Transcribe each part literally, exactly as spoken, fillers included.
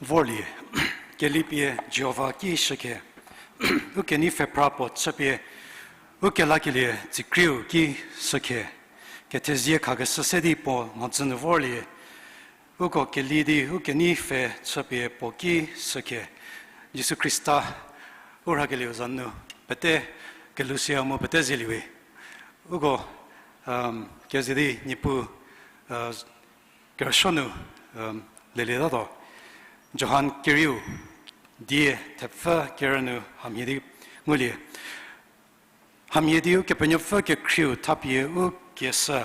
Vorlie, kelipie Jihova ki shükhe, u kenei pfhephra puo chüpie, u kelakelie tsikriu ki shükhe, kethezie khakeshü se di puo mhodzü nu vorlie, uko keli di u kenei pfhe chüpie puo ki shükhe, Jisu Khrista, u rhakelieu za nu, pete kelusia mu pete zeliewe. Uko, um, keze di Niepuu, uh, kerüsuo nu, um, lelietatuo. Johan kerieu, die thepfü kerü nu hamhie di ngulie. Hamhie di Ukepenuopfü kekhrieu thapie u kieshü,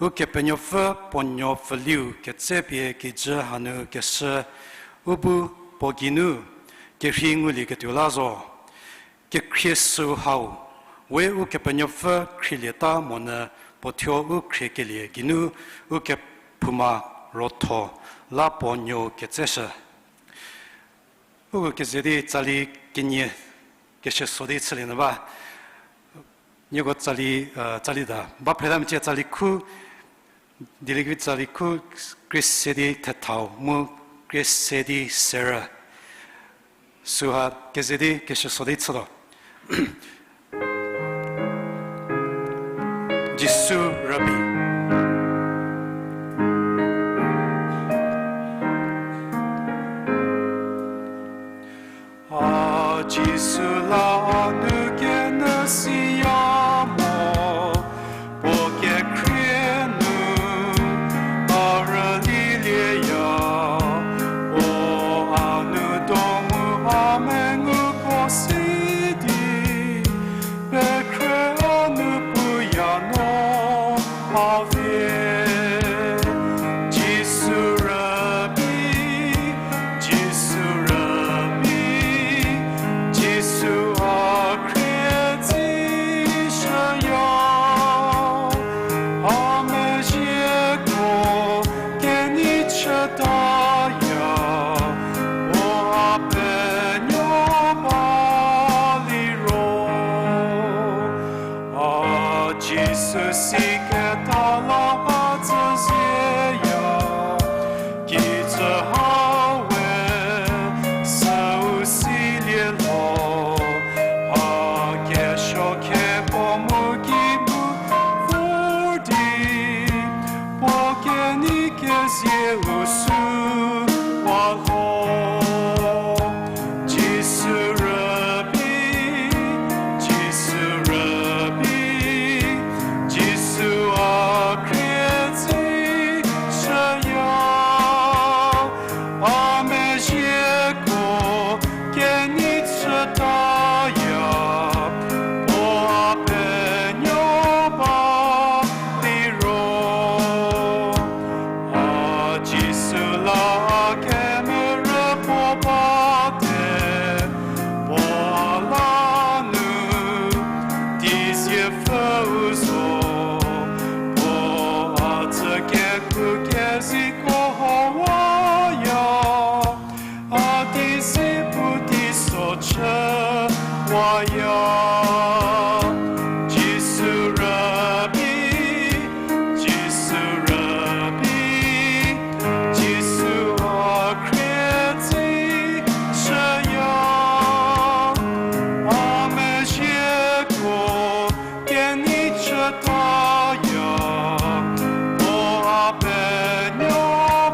Ukepenuopfü puo nuo pfüliu ketsepie kijü hanu keshü, u bu puo geinu kerhei ngulieketuo la zo. Kekhrie süu hau, we Ukepenuopfü khrielieta monyü puo thuo u khriekelie geinu u kephouma rotho la puo nuou ketseshü. Uko keze di tsali kenie kese so di chülie nyü ba. Nieko tsali, uh, tsali da. Ba phreta mecie tsali khu, Dieliekevi tsali khu, krie se di thethau mu krie se di serü. Süha keze di kese so di chütuo. Jisu Rabi. A Jisu la a nu kenyü siya mo, puo kekhrie nu a rülilieya, o a nu donu a mengu puo si di, pekhre a nu puya no a vie. Jisu Rabi, Jisu Rabi, Jisu a khrie tsishüya, a mezhieko kenei chütaya, o a penuo ba liro. A Jisu siketa la a tsüzieya, kijü hau we süu silie lho, a kesuo khepuo mu ki bu vor di, puo kenei kezieu süu wa lho. Jisu Rabi, Jisu Rabi, Jisu a khrie tsishüya, a mezhieko kenei chütaya, puo a penuo ba liro. A Jisu la a kemerü puo bate, puo a la nu teiziepfü u zo, puo a tsü kekhu kezei ko howaya, a teizie pu teiso chüwaya. Jisu Rabi, Jisu Rabi, Jisu a khrie tsishüya, a mezhieko kenei chütaya, puo a penuo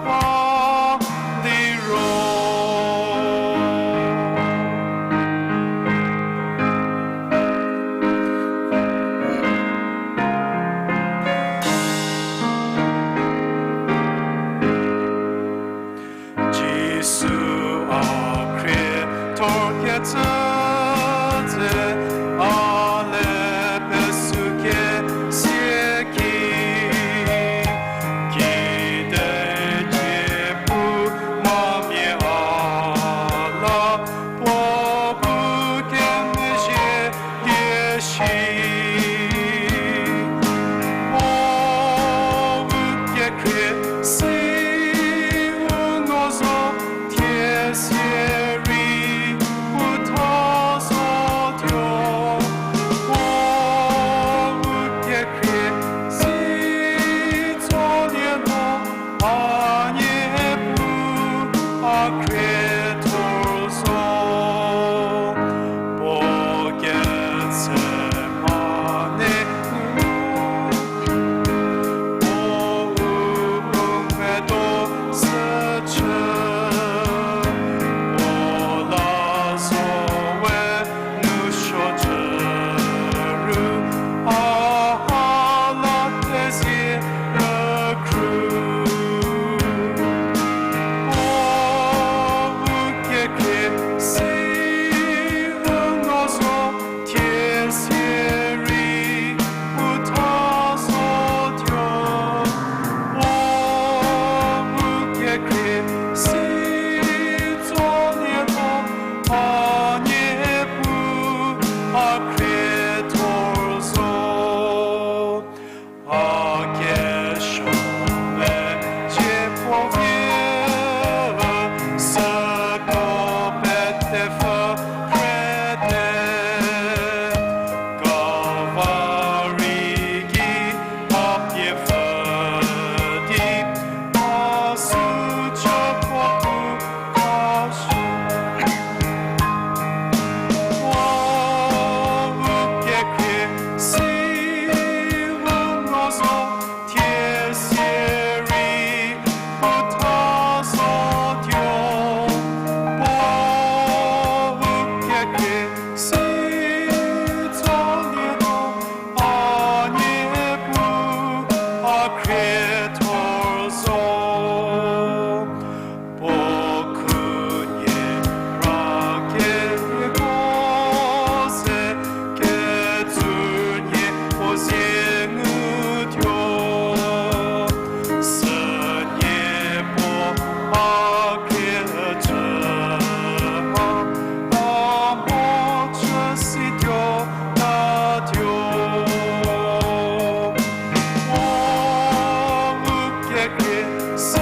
Si,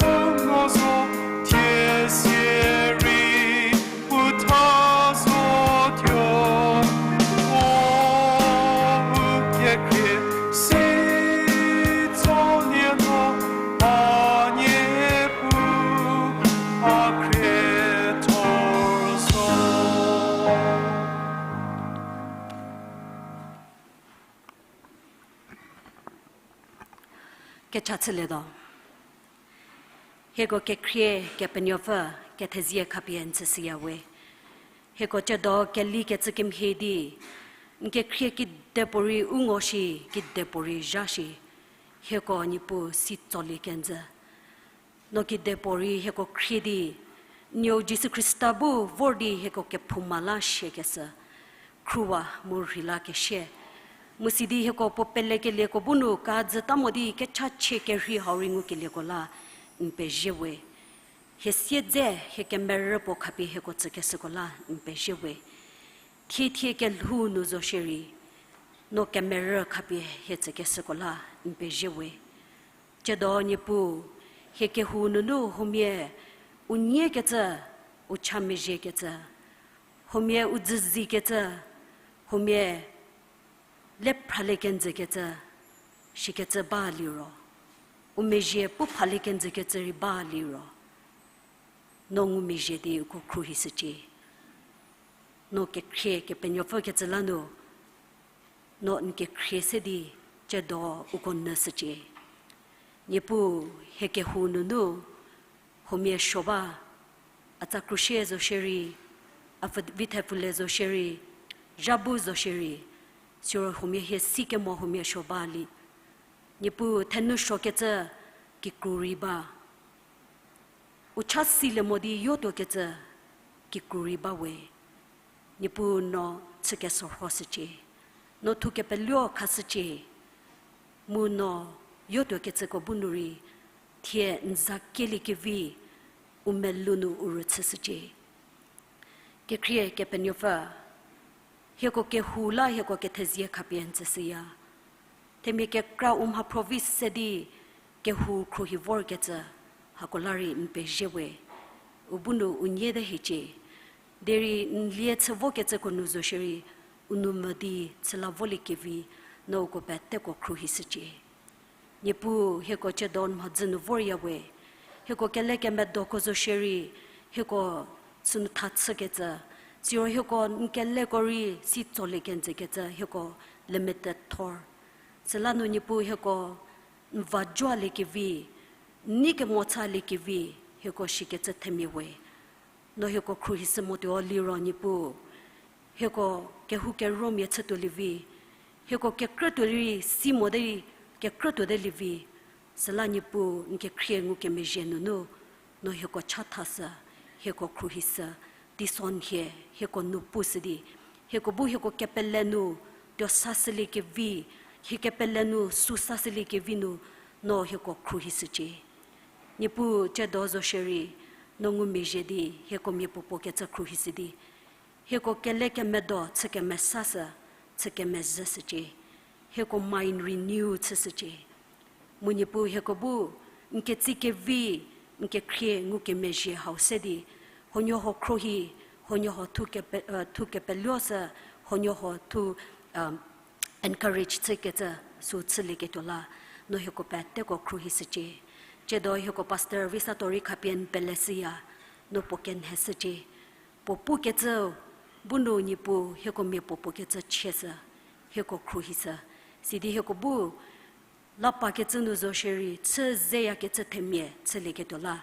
no zo, thie sie rei, u tha zotuo, o, u kekhrie, si, tsolie no, a Niepuu, a khriethor zo. Kecha chülietuo. Hieko kekhrie Kepenuopfü kethezie khapie n tsüshüya we. Hieko tsiedo kelikecü kemhie di, n kekhrie kidepuorei u ngo shi, kidepuorei zha shi, hieko Niepuu si tsolie kenjü. No kidepuorei hieko khrie di, n nuou Jisu Khrista bu vor di hieko kephouma la siakeshü, khruwa mu rheilakeshie. Mu sidi hieko puo pelekelieko bu nu kajüta mo di kechachie kerhei hau rei ngukelieko la n pezie we. Hie siedze hie kemerü puo khapie hieko tsükeshüko la n pezie we. Thiethie kelhou nu zo shierei, no kemerü khapie hie tsükeshüko la n pezie we. Tsiedo Niepuu, hie kehou nunu huomia u nyiekecü, u cha mezhiekecü, huomia u dzüzikecü, huomia le phralie kenjükecü, shikecü ba liro, u mezhie pu phalie kenjükecü rei ba liro, no ngumezhie di uko khruohishücie. No kekhrie Kepenuopfü kecü la nu, no n kekhrie se di tsiedo uko nyüshücie. Niepuu, hie kehou nunu huomia suo ba, a tsa krüshie zo shierei, a pfü-, vi thepfü le zo shierei, zha bu zo shierei, siro huomia hie sikemo huomia suo ba li. Niepuu, thenu suokecü kikru rei ba. U cha silie mo di yotuokecü kikru rei ba we. Niepuu, no chükeshürhoshücie. No thukepeluo khashücie. Mu no yotuokecüko bu nu rei, thie n za kieliekevi, u melou nu u rüchüshücie. Kekhrie Kepenuopfü, hieko kehou la hieko kethezie khapie n tsüshüya. Themia kekra u mhaphro vi se di kehou khruohi vorkecü, hako la rei n pezie we. U bu nu u nyiete hiecie. Derei n lie chü vokecüko nu zo shierei, u nou mvü di chü la voliekevi, no uko peteko khruohishücie. Niepuu, hieko tsiedo n mhodzü nu vorya we. Hieko kelekemedoko zo shierei, hieko sünu tha chükecü, siro hieko n keleko rei si tsolie kenjükecü hieko limited thor. Süla nu Niepuu, hieko n va joaliekevi, n nei kemo chaliekevi, hieko shikecü themia we. No hieko khruohishü motuo liro Niepuu, hieko kehou keromia chütuolievi, hieko kekrütuo rei si mo derei kekrütuote lievi, süla Niepuu n kekhrie ngukemezhie nunu, no hieko chathashü, hieko khruohishü, teisonhie hieko nu pushü di, hieko bu hieko kepele nu tuo sashüliekevi, hie kepele nu süu sashüliekevi nu, no hieko khruohishücie. Niepuu, tsiedo zo shierei, no ngumezhie di hieko mia puopuo kecü khruohishü di, hieko kelekemedo chü kemesashü, chü kemezhüshücie. Hieko mind renew chüshücie. Mu Niepuu, hieko bu n ketsie kevi, n kekhrie ngukemezhie hau se di, huonuohuo khruohi, huonuohuo thu kepe-, uh, thu kepeluo sü, huonuohuo thu, um, encourage chükecü süu chülieketuo la, no hieko peteko khruohishücie. Tsiedo hieko pastor Visato rei khapie n peleshüya, no puo kenheshücie. Puo pukecü bu nu Niepuu hieko mia puopuo kecü chieshü, hieko khruohishü. Sidi hieko bu la pakecü nu zo shierei chü zeyakecü themia chülieketuo la,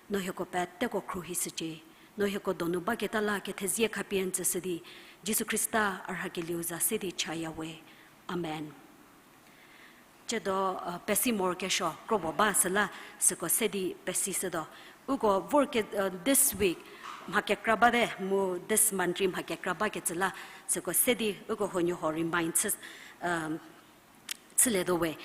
no hieko peteko khruohishücie. No hieko donu baketa la kethezie khapie n tsüshü di, Jisu Khrista a rhakelieu za se di chaya we. Amen. Tsiedo, uh, pesi morokesuo kro puo ba süla süko se di pesishütuo. Uko vorke, uh, this week mha kekra bate mu this month rei mha kekra bakecü la süko se di uko huonuohuo remind chü, um, chülietuo we.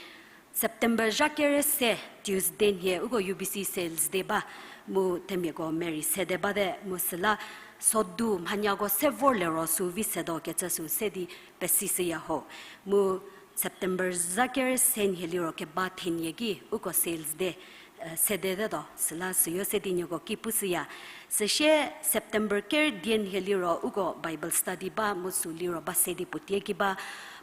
September zha kere se Tuesday nhie uko U B C sales day ba mu themiako merei sede bate mu süla sodu mhanyako se vorliro süu vi setuo kecü süu se di pesishüya ho. Mu September za ker se nhie liro keba thenie ki uko sales day, eh, sede tetuo, süla süyo se di nieko ki pushüya. Süsie September ker die nhie liro uko Bible study ba mu sü liro ba se di puotie ki ba,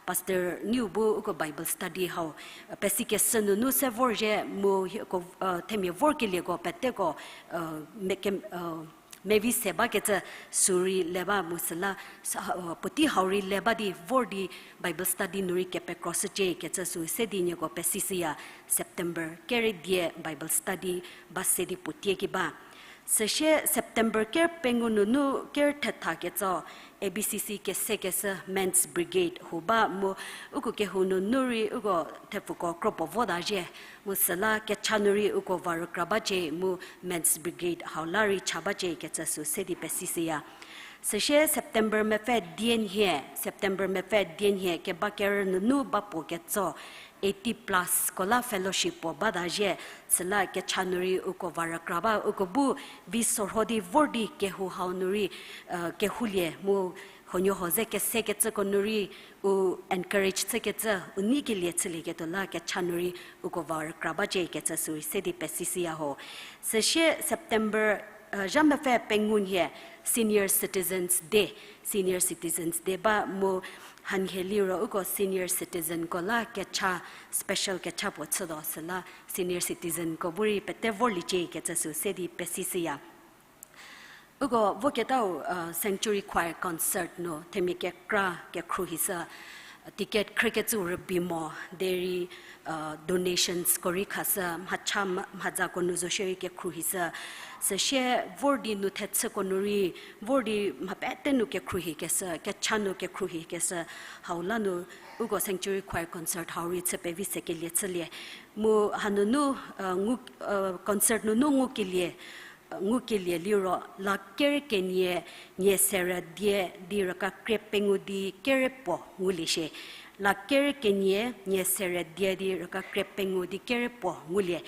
Pastor Niu bu uko Bible study hau, eh, pesikeshü nunu se vorzhie mu hieko, eh, themia vorkelieko peteko, eh, meke, eh, mevi se bakecü sü rei le ba mu süla, sa-, uh, puotei hau rei le ba di vor di Bible study nu rei kepekroshücie kecü sü se di nieko pesishüya, September ker die Bible study ba se di puotie ki ba. Süsie September ker pengou nunu ker thetha ketso A B C C kesekeshü Men's Brigade hou ba mu uko kehou nunu rei uko thepfuko kro puo vota zhie. Mu süla kecha nu rei uko va rükra bacie mu Men's Brigade hau la rei cha bacie kecü sü se di pesishüya. Süsie September mepfü die nhie, September mepfü die nhie keba ker nunu ba puo ketso eighty plus ko la fellowship puo bata zhie, süla kecha nu rei uko va rükra ba, uko bu vi sorho di vor di kehou hau nu rei, eh, kehoulie mu huonuoho ze kesekecüko nu rei u encourage chükecü, u neikelie chülieketuo la kecha nu rei uko va rükra bacie kecü sü rei se di pesishüya ho. Süsie September, eh, zha mepfü pengou nhie Senior Citizens Day, Senior Citizens Day ba mu hanhie liro uko senior citizenko la kecha, special kecha puo chütuo süla senior citizenko bu rei pete vorliecie kecü sü se di pesishüya. Uko voketau, uh, Sanctuary Choir concert nu themia kekra kekhruohishü, ticket khrükecüu rübei mo, derei, uh, donationsko rei khashü, mhacha mha-, mhazako nu zo shierei kekhruohishü. Süsie vor di nu thechüko nu rei, vor di mha pete nu kekhruohikeshü, kecha nu kekhruohikeshü, hau la nu uko Sanctuary Choir concert hau rei chü pevi sekelie chülie. Mu hanunu, uh, ngu, uh, concert nunu ngukelie, uh, ngukelie liro lakh ker kenie nie serü die di rüka krie pengou di kere puo ngulie shie. Lakh ker kenie nie serü die di rüka krie pengou di kere puo ngulie.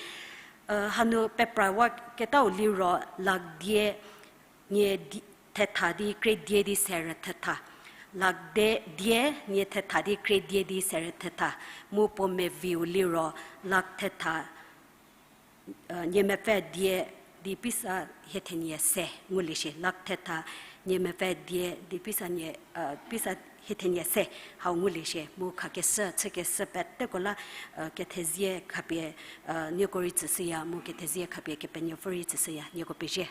Uh, hanu peprawa ketau liro lakh die nie di, thetha di krie die di serü thetha. Lakh die, die nie thetha di krie die di serü thetha. Mu puo meviu liro lakh thetha, uh, nie mepfü die di pisa hie thenie se ngulie shie. Lakh thetha nie mepfü die di pisa nie, uh, pisa hie thenie se hau ngulie shie. Mu khakeshü, chükeshü peteko la, uh, kethezie khapie, uh, nieko rei tsüshüya, mu kethezie khapie Kepenuopfü rei tsüshüya, nieko pezie.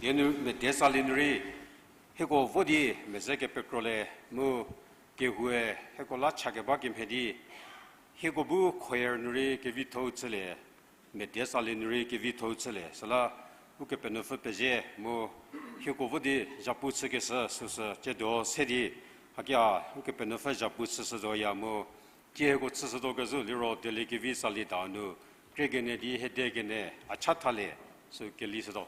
Medie salie nu rei, hieko vo di meze kepekro le mu kehoue hieko la chakeba kemhie di, hieko bu choir nu rei kevitho-u chülie, medie salie nu rei kevitho-u chülie. Süla Ukepenuopfü pezie mu hieko vo di zhapu chükeshü süsü tsiedo se di, hakia Ukepenuopfü zhapu chüshütuoya mu, tie hieko chüshütuo kezhü liro dieliekevi salie danu, krie kenie di hiedie kenie a cha thalie, sü kelishütuo.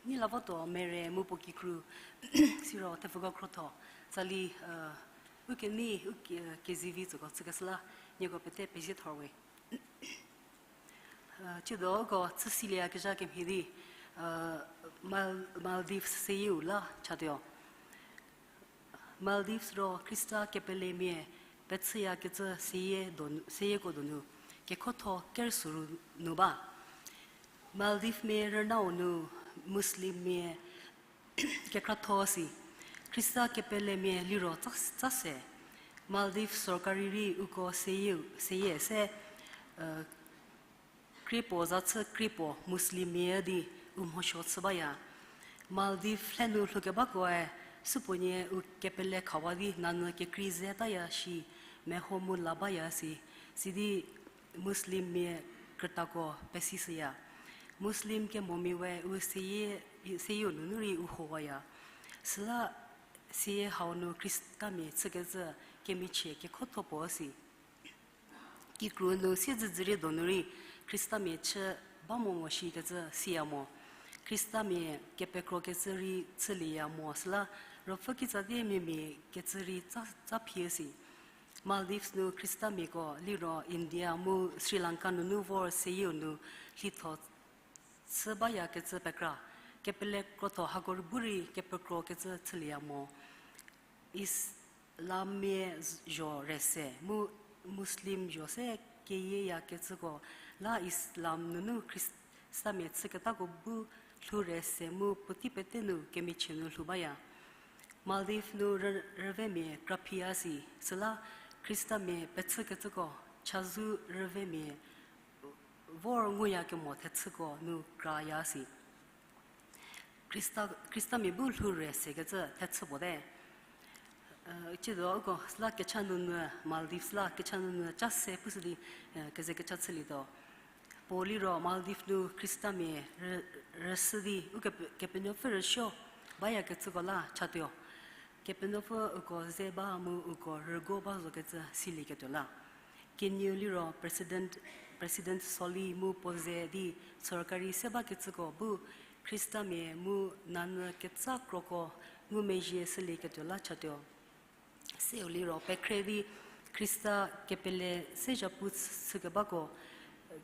Nila votuo mere mu puo kikru, siro thepfuko khrotho, tsali, eh, u kenei, u ke-, kezivi tsüko chükeshü la, nieko pete pezie thorwe. Eh, tsiedo uko chüsilieyakezha kemhie di, eh, Mal-, Maldives seyieu la chatuo. Maldives ro Khrista kepelemia pechüyakecü seyie donu, seyieko donu kekhotho kerüsuru nu ba. Maldives mia rünau nu Muslim mia kekratho si. Khrista kepelemia liro tsa, tsa se. Maldives sorkari rei uko seyie, seyie se, eh, kriepuo za chü kriepuo Muslim mia di u mhosuo chü baya. Maldives lhe nu lhoukebakoe, supuonie u kepele khawa di nanyü kekrei ze taya shi, meho mu la baya si, sidi Muslim mia krütako pesishüya. Muslim kemomia we u seyie, seyieu nunu rei u howaya. Süla seyie hau nu Khristamia chükecü kemichie kekhotho puo si. Kikru nu siedzüdzürie donu rei Khristamia chü ba mo mo shikecü siya mo. Khristamia kepekrokecü rei chülieya mo süla, ruopfü kitsa di miamia kecü rei tsa, tsa phie si. Maldives nu Khristamiako liro India mu Sri Lanka nunu vor seyieu nu lhitho chü bayakecü pekra, kepele krotho hako bu rei kepekrokecü chülieya mo. Islammia zho re se mu Muslim zho se keyieyakecüko la Islam nunu Khristamia chüketako bu lhou re se mu puotei pete nu kemichie nu lhou baya. Maldives nu rü-, rüvemia kraphiya si, süla Khristamia pechükecüko chazou rüvemia vor nguyakemo thechüko nu kraya si. Khrista, Khristamia bu lhou re sekecü thechü puo te. Ciedo uko süla kecha nunu, Maldives la kecha nunu cha se pushü di, keze kecha chülietuo. Puo liro Maldives nu Khristamia rü-, rüshü di, ukepe-, Kepenuopfü rüsuo bayakecüko la chatuo. Kepenuopfü uko ze ba mu uko rüguo ba zokecü silieketuo la. Kenieu liro President, President Solih mu puo ze di sorkari se bakecüko bu Khristamia mu nanyü ketsa kroko ngumezhie shülieketuo la chatuo. Seu liro pekhre di Khrista kepele se zhapu chükebako,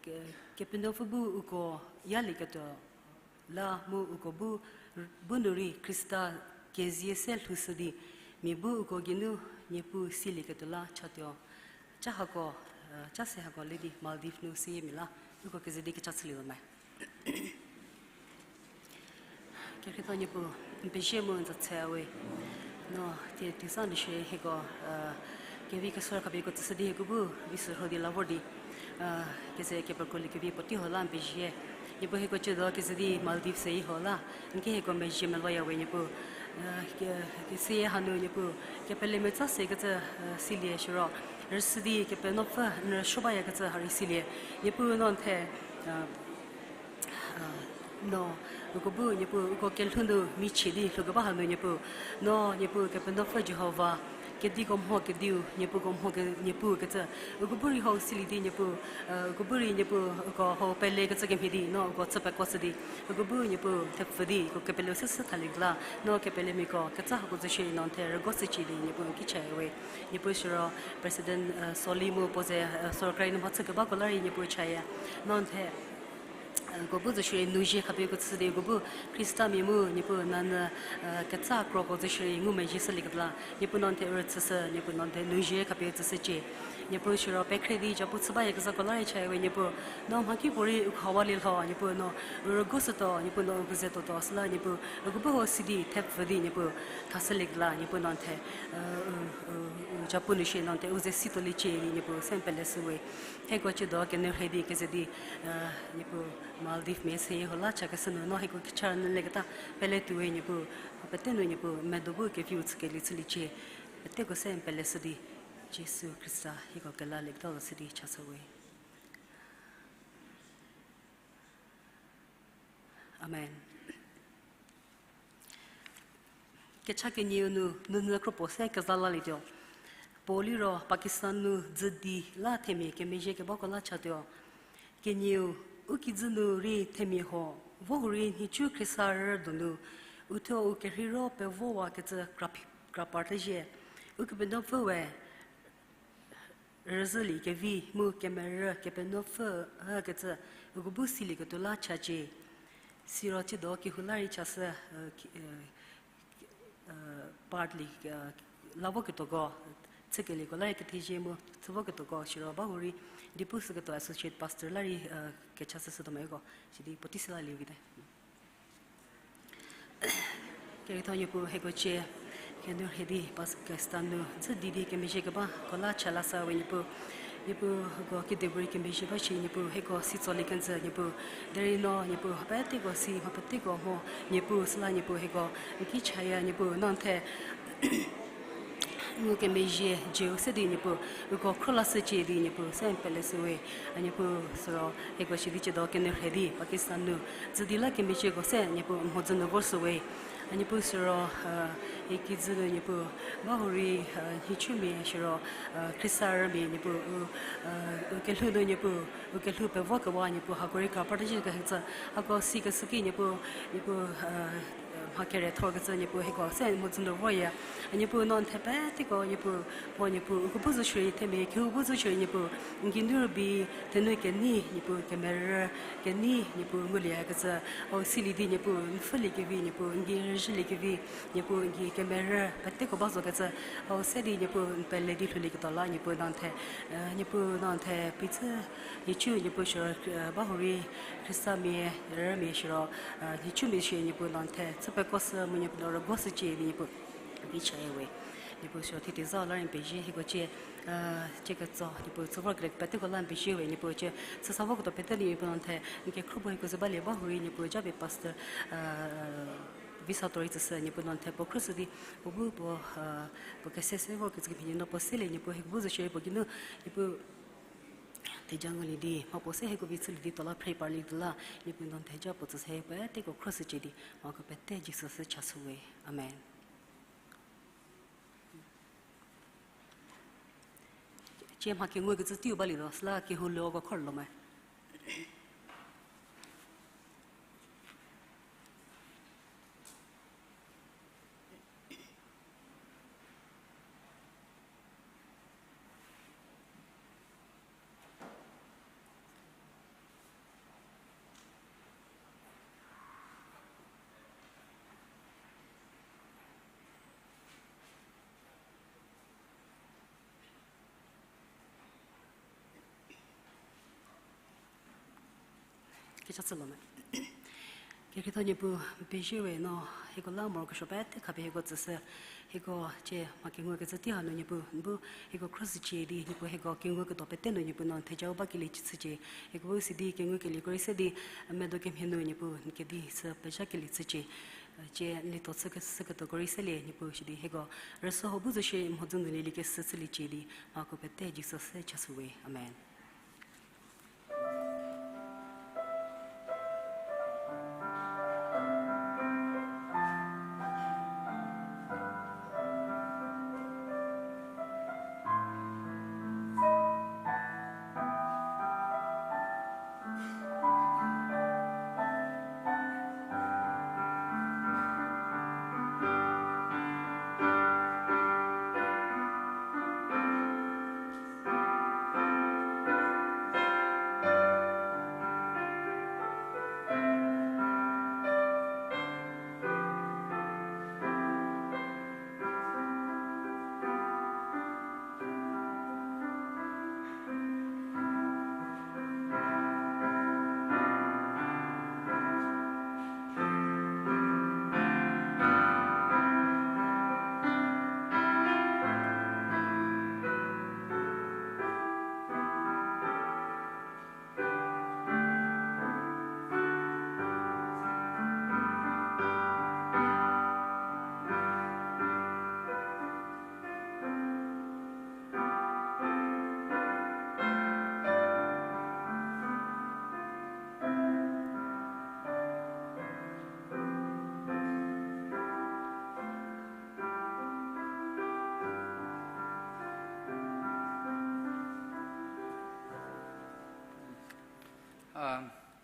ke-, Kepenuopfü bu uko yalieketuo la mu uko bu, bu nu rei Khrista kezie se lhoushü di, mia bu uko geinu Niepuu silieketuo la chatuo. Cha hako, cha se hako le di Maldives nu seyie mia la, uko keze di kecha chülietuo me. Kekhrietho Niepuu, n pezie mu n tsatse we. No, tie tisa nu shie hieko, kevi kesor khapie hieko tsüshü di hieko bu vi sürho di la vor di, keze kepekrolie kevi puotei ho la n pezie. Niepuu hieko ciedo keze di Maldives seyie ho la, n ki hieko mezhie meloya we Niepuu. Ke-, keseyie hanu Niepuu, kepelemia tsa sekecü silie shiro, rüshü di Kepenuopfü n rüsuo bayakecü ha rei silie. Niepuu no n the, no, uko bu Niepuu uko kelhou nu michie di lhoukeba hanu Niepuu, no Niepuu Kepenuopfü Jihova, kediko mho kediu, Niepuuko mho ke-, Niepuu kecü, uko bu rei hau silie di Niepuu, uko bu rei Niepuu uko hau pelekecü kemhie di no uko chü pekuoshü di, uko bu Niepuu thepfü di uko kepeleu se sü thalieketuo la, no kepelemiako ketsa hako zo shierei no n the rüguo shücie di Niepuu n ki cha we. Niepuu siro President Solih mu puo ze sorkari nu mhachükebako la rei Niepuu chaya. No n the uko bu zo shierei nu zie khapie uko tsü di uko bu Khristamia mu Niepuu nanyü ketsa kroko zo shierei ngumezhie shülieketuo la Niepuu no n the rüchüshü, Niepuu no n the nu zie khapie tsüshücie. Niepuu siro pekhre di japu chü bayakezhako la rei cha we Niepuu, no mhakipuorei u khawalie lho Niepuu no u rüguoshütuo Niepuu no u keze tuotuo süla Niepuu uko bu hau si di thepfü di Niepuu thashülieketuo la Niepuu no n the u japu nu shie no n the u ze situoliecie di Niepuu se n peleshü we. Hieko ciedo kenou rhei di keze di Niepuu Maldives mia seyie ho la chakeshü nu no hieko kecha rünyülieketa pele tuo we Niepuu, pete nu Niepuu medo bu keviu chükelie chüliecie, peteko se n peleshü di Jisu Khrista hieko kelalieketuo zo shü di chashü we. Amen. Kecha kenieu nu, nunu kropuo se keza lalietuo. Puo liro Pakistan nu dzü di la themia kemezhie kebako la chatuo. Kenieu, u kijü nu rei themia huo, vo hurei nhicu khriesarü donu, uthuo u kerheiro pevowakecü kraphi-, krapar tezhie. Ukepenuopfü we rüzhülie kevi mu kemerü Kepenuopfü ükecü uko bu silieketuo la chacie. Siro ciedo kehou la rei chashü, partly, la voketuoko, chükelieko la rei kethezie mu chü voketuoko siro ba hurei di pushüketuo associate pastor la rei kechashüshütuo meko sidi puotei se lalie vite. Keritho Niepuu hieko cie, kenou rhei di Pakistan nu dzü di di kemezhie kebako la cha la sa we Niepuu. Niepuu hieko kedipuorei kemezhie ba shi Niepuu hieko si tsolie kenjü Niepuu. Derei no Niepuu mha peteko si mha peteko mho Niepuu süla Niepuu hieko n ki chaya Niepuu no n the ngukemezhie jüu se di Niepuu, uko khro lashücie di Niepuu se n peleshü we. A Niepuu siro hieko shidi ciedo kenou rhei di Pakistan nu dzü di la kemezhieko se Niepuu mhodzü nu voshü we. A Niepuu siro, ikijü nu Niepuu ba hurei, nhicumia siro, khriesarümia Niepuu u, u kelhou nu Niepuu, u kelhou pevokewa Niepuu hako rei kapar tezhie kehecü, hako sikeshü ki Niepuu, Niepuu, Mha kere thorkecü Niepuu hieko se mhodzü nu vorya. Niepuu no n the peteko Niepuu, puo Niepuu uko bu zo shierei themia kehou bu zo shierei Niepuu, n geinu rübei, thenu kenei Niepuu kemerü, kenei Niepuu ngulieyakecü, o silie di Niepuu n pfhüliekevi Niepuu n gei rüzhüliekevi, Niepuu n gei kemerü peteko ba zokecü, o se di Niepuu n pele di lhoulieketuo la Niepuu no n the, Niepuu no n the pitsü, nhicu Niepuu siro, ba hurei Khristamia, rümia siro, nhicumia shie Niepuu no n the chü pekuoshü mu Niepuu no rüguoshücie di Niepuu, n ki chaya we. Niepuu siro thie teiza la rei n pezie hieko cie, cie ketso Niepuu chü vorkelie peteko la n pezie we Niepuu cie, chüsa voketuo pete di Niepuu no n the, n kekhruohi hieko ze balie ba hurei Niepuu japie pastor, visa tori tsüshü Niepuu no n the puo khruoshü di, puo bu puo, puo kese se vorkecü kemhie no puo selie Niepuu hieko bu zo shierei puo geinu, Niepuu theja ngulie di mha puo se hieko vi chülie di tuo la pray parlie di la, Niepuu no n theja puo tsüshü peteko khruoshücie di, mhako pete Jisu sü chashü we. Amen. Cie mha kengukecü teiu balietuo süla kehou leuko khor lo me. Kecha chülo me. Kekhrietho Niepuu, n pezie we no, hieko la morokesuo pete khapie hieko tsüshü, hieko cie mha kengukecü tei hanu Niepuu, n bu hieko khruoshücie di Niepuu hieko kenguketuo pete nu Niepuu no n thejau bakelie chücie, hieko bu sidi kengukelieko rei se di, medo kemhie nu Niepuu n kedi sü pezhakelie chücie, cie n lietuo chükeshüketuoko rei selie Niepuu sidi hieko rüsuo ho bu zo shierei mhodzü nu lieliekeshü chüliecie di, mhako pete Jisu sü chashü we. Amen.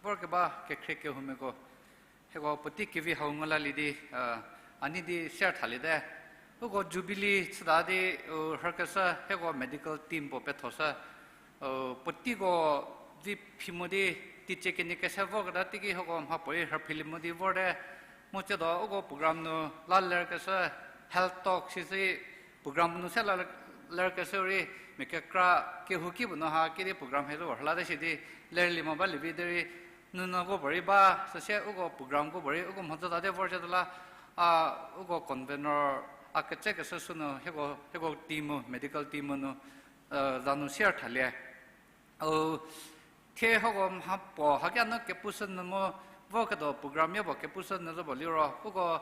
Vorkeba kekhrie kehoumiako, hieko puotei kevi hau ngu lalie di, a nei di share thaliete. Uko Jubilee chüta di, u rhükeshü hieko medical team puo pethoshü. Puoteiko vi phi mo di, teicie kenie kese vorketa teiki hieko mhapuorei rhüphielie mo di vorte. Mu tsiedo uko program nu la lerkeshü health talk sisi program nu se la lerkeshü rei mia kekra kehouki puo nu ha kidi program hie zo rhülate shi di lerlie mo balie vi derei nunu ko puorei ba, süsie uko program ko puorei uko mhodzü tate vor chüta la, a, uko convener a ketsekeshü sünu hieko, hieko team-u, medical team-u nu, zanu share thalie. Thie hieko mhapuo hakia nu kepushü nyü mu, voketuo program yopuo kepushü nyü zo puo liro uko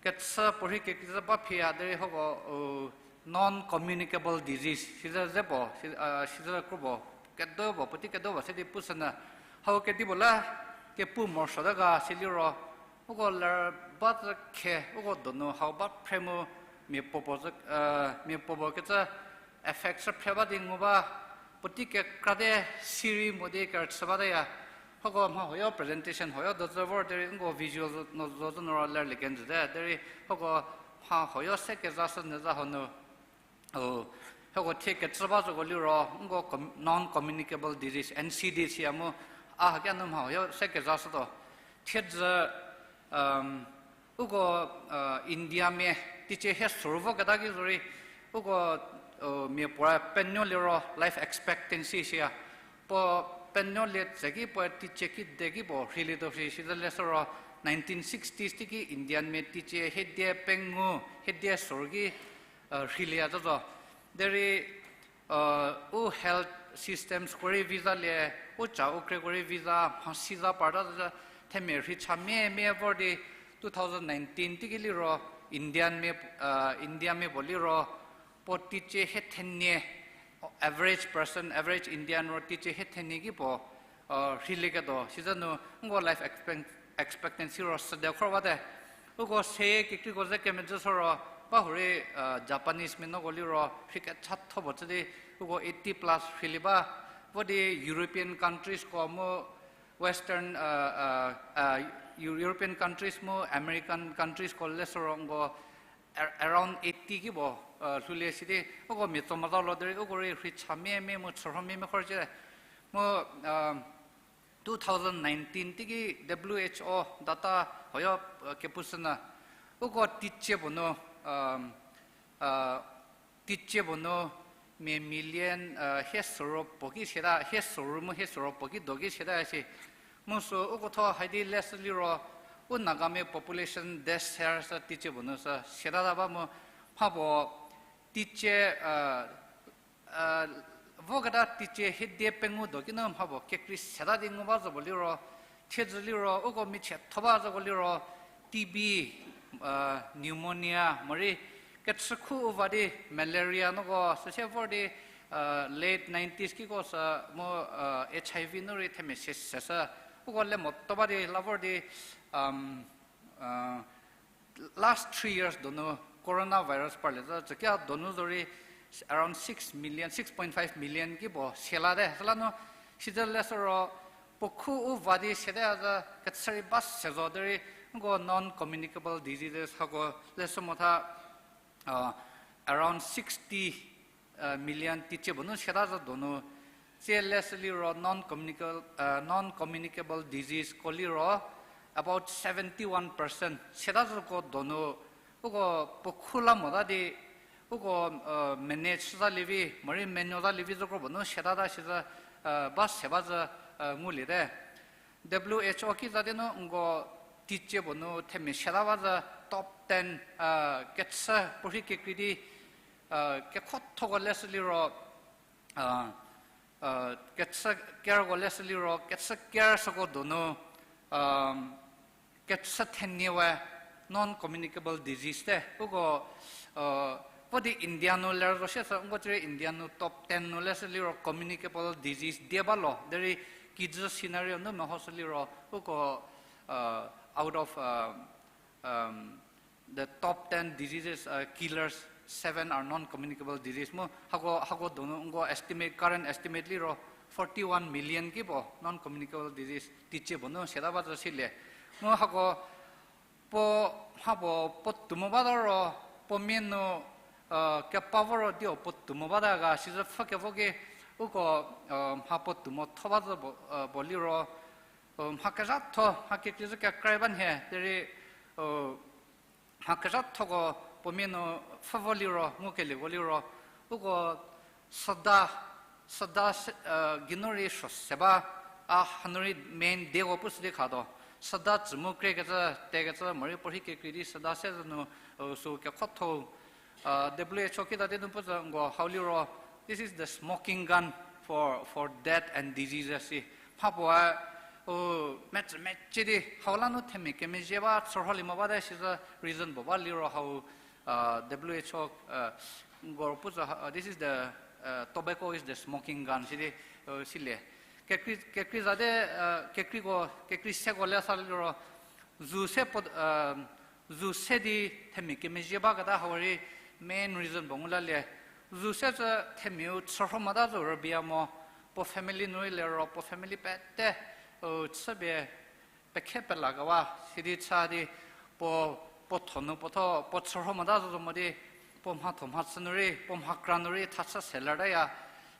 kechü puorhi kekreikecü ba phiya derei hieko, non communicable disease size ze puo, size kro puo, kedo puo, puotei kedo puo se di pushü nyü. Hau kedipuo la kepu morosuote ga siliro, uko ler ba zü khe uko donu hau ba phre mu, mia puopuo zü, mia puopuo kecü effect shü phre ba di ngu ba, puotei kekrate sirei mo di kerüchü bateya. Hako mha hoyo presentation hoyo dozü vor derei nko visual no zo zü noro lerlie kenjüte derei hako mha hoyo se kezashü nyü za hanu. O, hako thie kecü ba zoko liro nko com-, non-communicable disease, N C D siya mu, a hakia nu mha hoyo se kezashütuo. Thiedzü, uko, Indiamia teicie hie sorou vo keta ki zorei, uko, mia puoe penuo liro life expectancy siya. Puo penuolie tseki puoe teicie kide ki puo rheilietuo shi, sizü leshü ro nineteen sixties teiki Indianmia teicie hiedie pengou, hiedie sorou ki rheilieya zo zo. Derei, u health systemsko rei vizalie, u ca u kreko rei viza, mhasi za parta zü, themia rhei cha mia mia vor di two thousand nineteen teiki liro Indianmia, Indiamia puo liro, puo teicie hie thenie, average person, average Indian ro teicie hie thenie ki puo rheilieketuo, sizü nu nko life expect-, expectancy ro süde khor bate. Uko se kekreiko ze kemezhü sü ro, ba hurei, Japanesemia nuoko liro rhei kechatho puo chü di, uko eighty plus rheilie ba, vo di European countriesko mu Western, European countries mu American countriesko leshü ro nko around eighty ki puo lhoulie sidi, uko mia tso mota lo derei uko rei rhei cha mia mia mu chürho mia mia khor cie. Mu two thousand nineteen teiki W H O data hoyo kepushü nyü, uko teicie puo nu, teicie puo nu mia million hie sorou puo ki siata, hie sorou mu hie sorou puo ki do ki siata si. Mu sü uko tho haidi leshü liro, u Nagamia population deser sü teicie puo nu sü siatata ba mu, mha puo teicie, voketa teicie hiedie pengou do ki nu mha puo kekrei siata di ngu ba zo puo liro, thiedzü liro uko michietho ba zoko liro, T B, pneumonia morei kechükhu u va di malaria nuoko süsie vor di, late nineties kiko sü mu, H I V nu rei themia se seshü, uko le moto ba di la vor di, last three years donu coronavirus parlie zü tsükia donu zorei around six million, six point five million ki puo sialate. Süla nu sizü leshü ro puo khu u va di siate a zü kechü rei ba se zo derei nko non-communicable diseases hako leshü motha, around sixty million teicie puo nu siata zü donu, tsie leshü liro non-communicable, non-communicable diseaseko liro about seventy-one percent siata züko donu, uko puo khu la mota di, uko manage za lievi morei menuo za lievi züko puo nu siatata sizü, ba se ba zü nguliete. W H O ki za di nu nko teicie puo nu themia siata ba zü top ten, kechü puorhi kekrei di, kekhothoko leshü liro, kechü kerko leshü liro kechü ker süko donu, kechü thenie we non-communicable disease te. Uko, vo di India nu ler zo sie sü nko tsirei India nu top ten nu leshü liro communicable disease die ba lo derei kijü scenario nu mehoshü liro uko, out of the top ten diseases, killers, seven are non-communicable disease mu hako, hako donu nko estimate, current estimate liro forty-one million ki puo non-communicable disease teicie puo nu siata ba zü silie. Mu hako puo, mha puo puo tuo mo bata ro, puo mia nu kepa vo ro dio puo tuo mo bata ga sizü pfhü kevo ki, uko mha puo tuo mo tho ba zü puo liro, mha kezhatho, mha kekrei zü kekra ba nhie derei, mha kezhathoko puo mia nu pfhü vo liro ngukelieko liro, uko süda, süda se, geinu rei suo se ba, a hanu rei main dieko pushü di khatuo. Süda tsü mu krekecü, tekecü morei puorhi kekrei di süda se zü nu, sü kekhotho, W H O kita di nu pu zü nko hau liro, this is the smoking gun for, for death and diseases si. Mha puoe, metsü mecie di hau la nu themia kemezhie ba chürholie mo bate sizü reason puo ba liro hau, W H O, nko pu zü, this is the, tobacco is the smoking gun sidi, silie. Kekrei, kekrei zate, kekreiko, kekrei seko le sa liro, zu se puo, zu se di themia kemezhie baketa hau rei main reason puo ngu lalie. Zu se zü themiau chürho mota zü rübei mo, puo family nu rei liro, puo family pete, chüpie pekhe pelakewa, sidi chü di, puo, puo thonu puo tho, puo chürho mota zo zo mo di, puo mhatho mhachü nu rei, puo mhakra nu rei thachü se lertaya,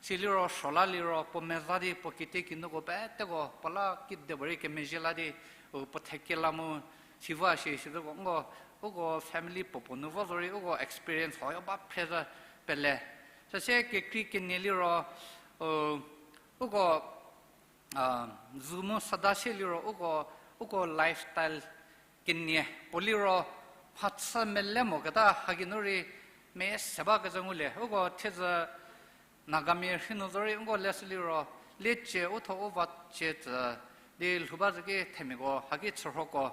siliro suo la liro puo meza di puo kitiekinu ko peteko puo la kidepuorei kemezhie la di, u puo thekela mu, siva shi, sizüko nko, uko family puo puo nu vo zorei uko experience hoyo ba phre zo pele. Süsie kekrei kenie liro, u, uko, a, zu mu sada sie liro uko, uko lifestyle kenie puo liro mhachü mele moketa hagei nu rei mese bakecü ngulie. Uko thiedzü Nagamia rhei nu zorei uko leshü liro, liecie u tho u va cie tsü di lhou ba zü ki themiako haki chürhoko.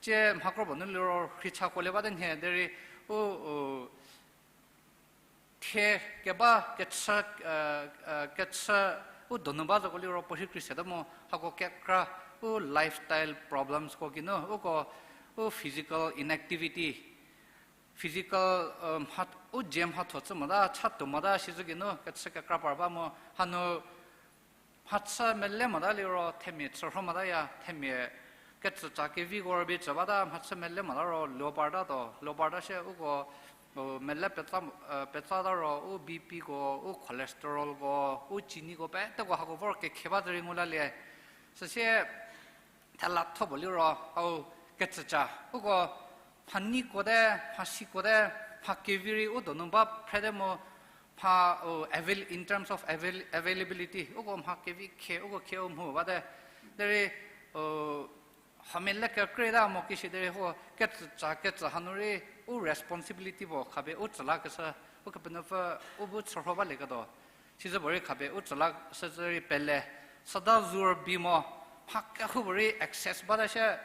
Tie mhakro puo nu liro rheichako lie bate nhie derei u, u, thie keba kechü, kechü u donu ba züko liro puo rhei kri seta mu hako kekra u lifestyle problemsko geinu uko u physical inactivity, physical, u dzie mhatho chü mota, chatuo mota sizü geinu kechü kekra par ba mu hanu mhachü mele mota liro themia chürho motaya, themia kecüca keviko rübei tsü bata, mhachü mele mota ro luo parta to, luo parta shie uko, u mele petsa, petsa ta ro u B Pko, u cholesterolko, u chiniko peteko hako vor kekhe ba zü rei ngu lalie. Süsie thelatho puo liro hau kecüca, uko mhaniko te, mhasiko te, mha kevi rei u donu ba phrete mu, mha, u, avail-, in terms of avail-, availability, uko mha kevi khe, uko khe u mhu bate. Derei, u, hamele kekreita mo kishi derei ho kecüca kecü hanu rei u responsibility puo khapie u tsü lakeshü, Ukepenuopfü u bu chürho balieketuo. Sizü puorei khapie u tsü la süzü rei pele, süda zu rübei mo, mha kehoupuorei excess bata shie,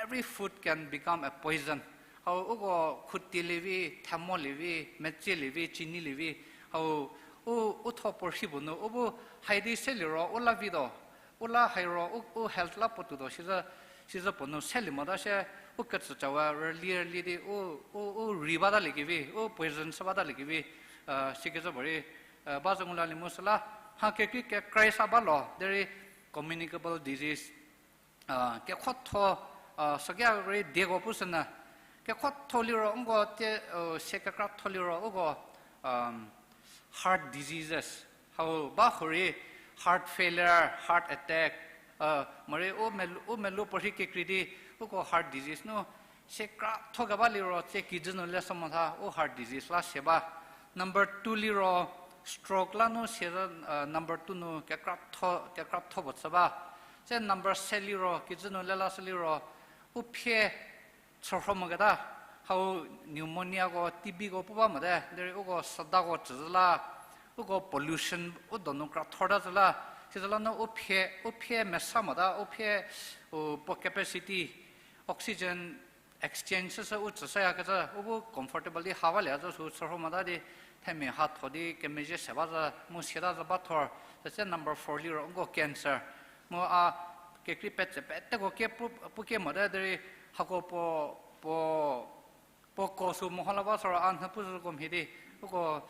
every food can become a poison. Hau uko khutilievi, themolie vi, metsielievi, chinilievi, hau u, u tho puorhi puo nu u bu haidi seliro u la vituo, u la hairo u, u health la puotuotuo sizü, sizü puo nu selie mota shie, u kecücawa rüli rüli di u, u, u rei bataliekevi, u poison shü bataliekevi, sikecü puorei, ba zü ngu lalie mu süla, mha kekrei kekra sa ba lo derei communicable disease, kekhotho, süki rei dieko pushünyü, kekhotho liro nko tie, se kekratho liro uko, heart diseases, hau ba hurei heart failure, heart attack, morei u melu, u melu puorhi kekrei di, uko heart disease nu, se kratho keba liro tsie kijü nu leshü motha u heart disease la se ba. Number two liro stroke la nu se, number two nu kekratho, kekratho puo chü ba. Tsie number se liro kijü nu le lashü liro u phie chürho moketa, hau pneumoniako, T Bko pu ba mote derei uko südako tsüzü la, uko pollution u donu krathor ta zü la, sizü la nu u phie, u phie mesa mota, u phie, u puo capacity, oxygen exchange süsü u tsü shüyakecü u bu comfortable di ha balie zü sü chürho mota di, themia hatho di kemezhie se ba zü mu siata zü ba thor, süse number four liro nko cancer. Mu a kekrei petse peteko ke pu, pu ke mote derei hako puo, puo, puo ko sü meho la ba soro a nhü pu züko mhie di, uko,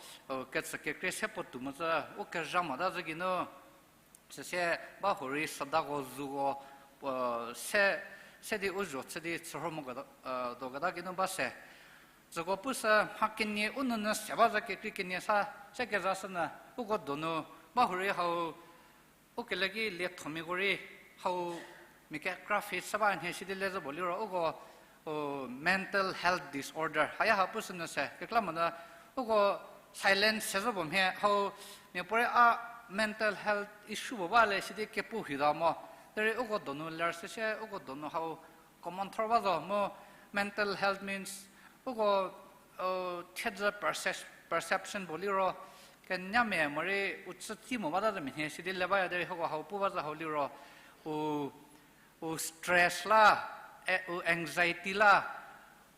kecü kekrei se puo tuo mozü, u kezha mota zü geinu, süse ba hurei südako zuko, se, se di u zho chü di chürho mo keta, doketa geinu ba se. Süko pushü mha kenie u nounyü se ba zü kekrei kenie sa, se kezashünyü, uko donu, ba hurei hau, u kele ki liethomiako rei, hau mia kekra face shü ba nhie sidi le zü puo liro uko, mental health disorder haya ha pushünyü se kekla monyü, uko silence se zü puo mhie hau, miapuorei a mental health issue puo ba le sidi kepu hita mo. Derei uko donu ler süse uko donu hau common thor ba zo mu, mental health means uko, thiedzü percep-, perception puo liro, kenyamia morei u tsü tsi mo bata zü mia nhie sidi le baya derei hako hau pu ba zü hau liro, u, u stress la, u anxiety la,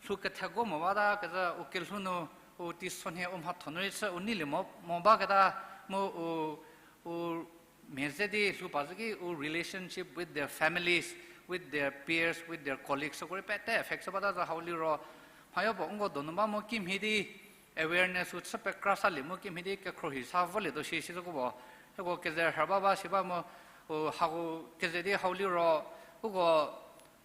lhou kethego mo bata kezhü u kelhou nu, u teisonhie u mhatho nu rei chü u neilie mo, mo baketa, mu u, u mia ze di lhou pa zü ki u relationship with their families, with their peers, with their colleagues, süko rei pete affect shü bata zü hau liro, mhayo puo nko donu ba mu kimhie di awareness u chü pekra salie mu kimhie di kekhruohi sa volietuo shi, shi züko puo, hieko keze rhü ba ba shi ba mu, Hau keze di hau liro, uko,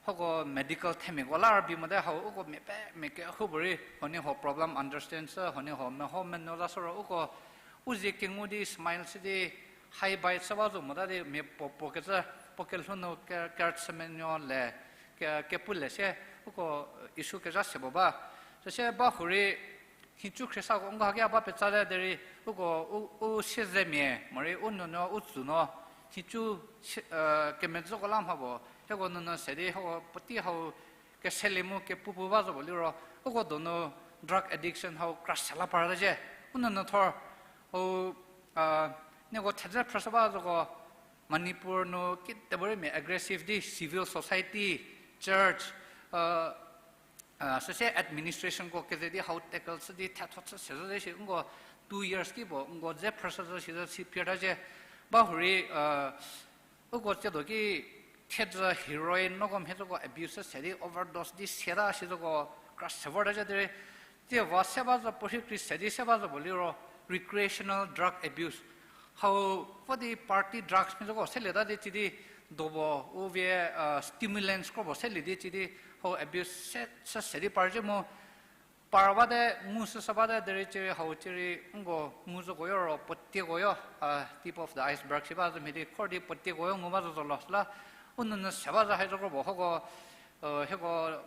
hako medical themiako la rübei mote hau, uko mia pe mia kehoupuorei, huoniehuo problem understand shü, huoniehuo meho menuo za shü ro, uko, u zie kengu di smile shü di, hi bye shü ba zo mota di mia puo puo kecü, puo kelhou nu ke-, kerüchü menuo le, ke-, kepu le sie, uko, issue kezha se puo ba. Süsie ba hurei, nhicu khriesako nko haki a ba petsate derei, uko, u, u siezemia, morei u nuonuo, u tsünuo, nhicu, kemedzüko la mha puo, hieko nuonuo se di, hieko puotei hau, keselie mu kepu pu ba zo puo liro, uko donu drug addiction hau kra se la par ta zhie. U nuonuo thor, u, nieko thedze phrüshü ba zoko, Manipur nu kitepuorei mia aggressive di civil society, church, süsie administrationko keze di hau tackle chü di thetho chü se zhü zhie shi nko two years ki puo nko dze phrüshü zhü shi zhü si phir ta zhie. Ba hurei, uko tsiedo ki thiedzü heroin noko mhie zoko abuse se di overdose di siata shi zoko kra se vor ta zhie derei, tsie va se ba zo puorhi kri se di se ba zo puo liro recreational drug abuse. Hau vo di party drugs mhie zoko selieta di ci di dobo u vie, stimulants krobo selie di ci di hau abuse se, se, se di par zhie mu par bate, ngu süsü bate derei cierei hau cierei nko ngu zoko yo ro puotieko yo, tip of the iceberg shi ba zo mhie di khor di puotieko yo ngu ba zo zo lo süla, u nuonuo se ba zo hai zo krobo hako, hieko,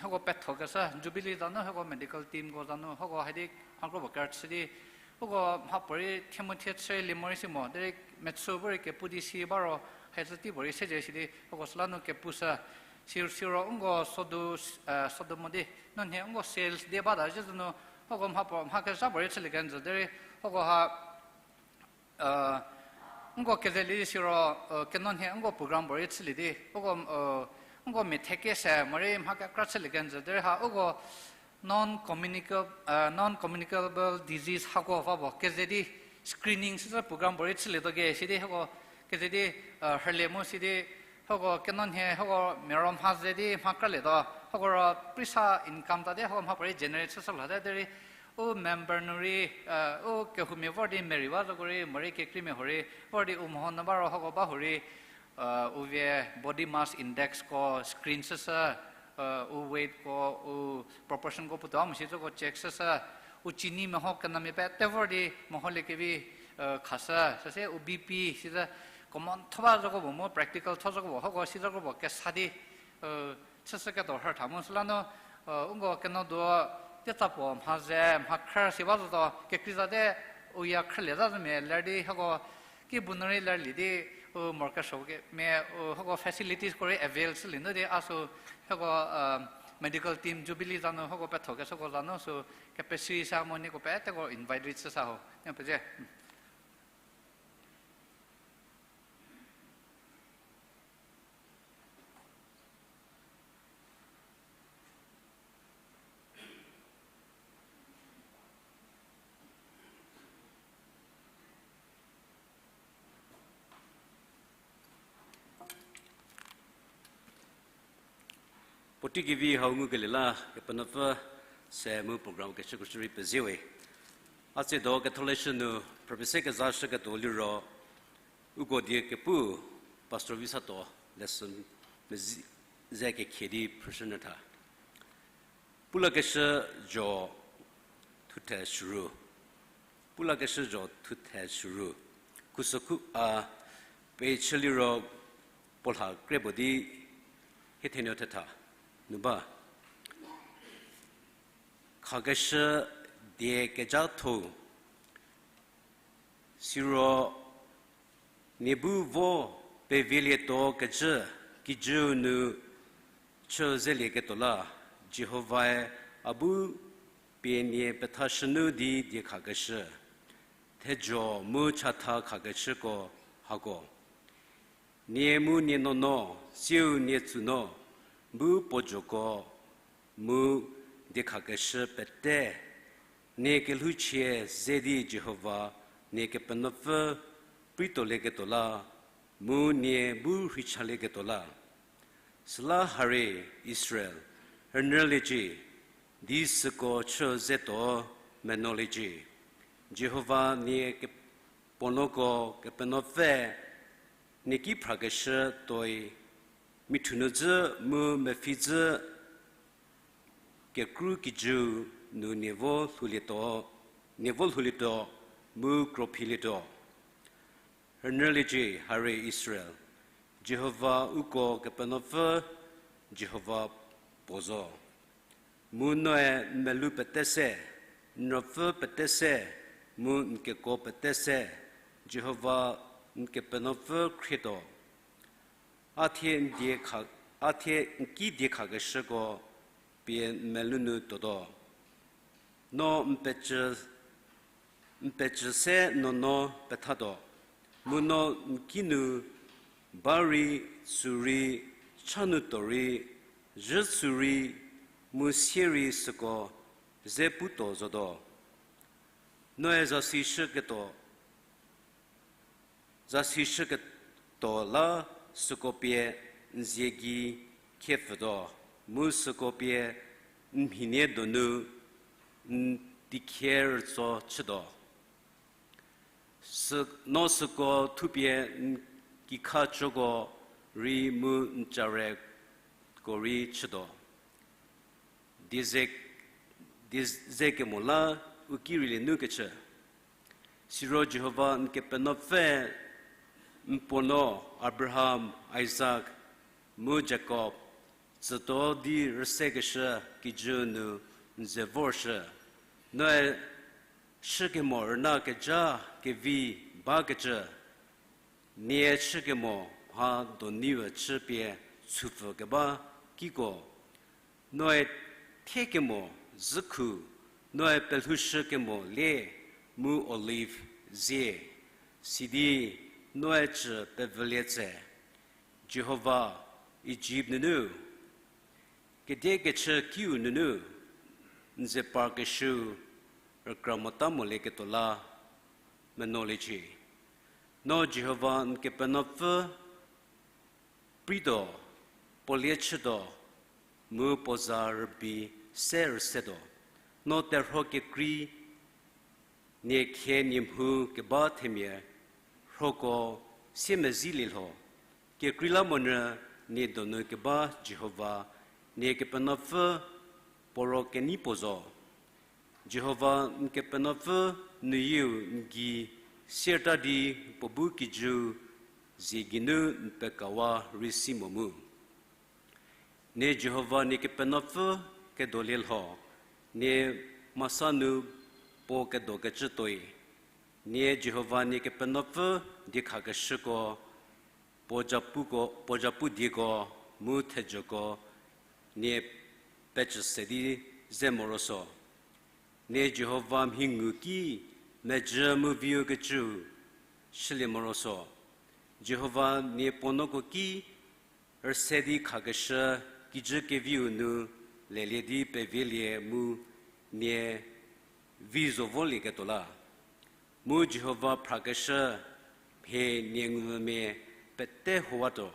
hieko pethokeshü Jubilee za nu hieko medical teamko za nu hieko hai di mha krobo kerüchü di, uko mhapuorei thie mu thie chülie morei si mo derei mechü puorei kepu di si ba ro, hai zhü tei puorei sezhie shi di uko süla nu kepushü. Si, siro nko sodu, sodu mo di, no nhie nko sales di bata zhie zü nu, uko mhapuo mha kezha puorei chülie kenjü derei, uko ha, nko kezelie di siro, keno nhie nko program puorei chülie di, uko, nko mia theke se morei mha kekra chülie kenjü derei ha uko non-communicable, non-communicable disease hako va puo keze di screening süsü program puorei chülietuo ke sidi hako keze di, rhülie mu sidi hako keno nhie hako mia ro mha ze di mha kralietuo, hako ro prisa income ta di hako mhapuorei generate chüshü lhote derei u member nu rei, u kehoumia vor di merei ba zoko rei morei kekreimia huorei vor di u meho nyü ba ro hako ba huorei, u vie body mass indexko screen chüshü, u weightko, u proportionko puotuo a mo shi zoko check chüshü, u cini meho kenamia pete vor di meholiekevi khashü, süsie u B P sizü common tho ba zoko puo mu practical tho zoko puo hako si zoko puo kesa di chüshüketuo rhütha mu süla nu, nko keno duo tetsa puo mha ze mha khrü si ba zotuo kekreiza te u ya khrülie za zümia ler di hako ki bu nu rei lerlie di u morokesuo kemia u hako facilitiesko rei avail chülie nu di a sü hako medical team Jubilee za nu hako pethokeshüko za nu sü kepesi sa mu nieko peteko invite rei chü sa ho. Niepezhie. Puotei kevi hau ngukelie la Kepenuopfü se mu program kechüko shierei pezie we. A tsiedo ketholeshü nu phrüpie se kezashüketuo liro uko die kepu Pastor Visato lesson mezi-, ze kekhie di phrüshünyü tha. Pulakeshü zho thuthe shüru. Pulakeshü zho thuthe shüru. Khusokhu a pechü liro puo lha kre puo di hie thenuo thetha nu ba. Khakeshü die kezhatho. Siro nie bu vo pevielietuo kecü kijüu nu chü zelieketuo la, Jihovae a bu pie nie pethashünu di diekhakeshü, thezho mu chatha khakeshüko hako. Nie mu nie nuonuo, siu nie tsünuo, bu puo zhoko mu diekhakeshü pete, nie kelhouchie ze di Jihova nie Kepenuopfü preituolieketuo la, mu nie bu rheichalieketuo la. Süla harie Israel rünyüliecie, di süko chü zetuo menuoliecie. Jihova nie ke-, puonuoko Kepenuopfü Nie ki phrakeshü tuoi, mithu nu dzü mu mepfhi dzü kekru kijüu nu nie vo lhoulietuo, nie vo lhoulietuo mu krophilietuo. Rünyüliecie, harie Israel, Jihova uko Kepenuopfü Jihova puo zo. Mu noe n melou pete se, n ruopfü pete se, mu n kekuo pete se, Jihova n Kepenuopfü khrietuo. A thie n die kha, a thie n ki diekhakeshüko pie n melou nu tuotuo. No n pecü, n pecü se nuonuo pethatuo, mu no n kinu ba rei, tsu rei, cha nu tuo rei, zhü tsu rei, mu sie rei süko ze putuo zotuo. Noe zasi shüketuo, zasi shüketuo la süko pie n zie gei khiepfütuo, mu süko pie n mhinie donu n tikhie rütso chütuo. Sü, no süko thupie n kikha choko rei mu n careko rei chütuo. Die ze, die ze kemo la u ki rei lie nu kechü. Siro Jihova n Kepenuopfü n puo no Abraham, Isak, mu Jakob tsütuo di rüsekeshü kijü nu n ze vorshü. Noe shükemo rüna keja kevi bakecü, nie chükemo mha doneiü chü pie chüpfü keba kiko, noe thie kemo zhükhu, noe pelhoushü kemo le mu olive zie, sidi noe cü pevülie tse, Jihova Ijipt nunu, kediekechü kiu nunu n ze parkeshüu rükra mota molieketuo la menoliecie. No Jihova n Kepenuopfü prituo, puo lie chütuo, mu puo za rübei se rüsetuo. No terhuo kekrei nie khie nie mhu keba themia rhuoko siemezhielie lho. Kekreilamonyü nie donu keba Jihova, nie Kepenuopfü puo ro kenei puo zo. Jihova n Kepenuopfü nuyieu n gei sierta di puo bu kijüu zie geinu n pekawa rei si mo mu. Nie Jihova nie Kepenuopfü kedolie lho, nie masa nu puo kedokecü tuoi. Nie Jihova nie Kepenuopfü diekhakeshüko, puo japuko, puo japu dieko, mu thejoko, nie pecü se di ze morosuo. Nie Jihova mhi ngu ki mejü mu viu kecüu shülie morosuo. Jihova nie puo nuoko ki rüse di khakeshü kijü keviu nu lelie di pevielie mu nie vi zo volieketuo la. Mu Jihova phrakeshü mhie nie ngumvümia pete howatuo.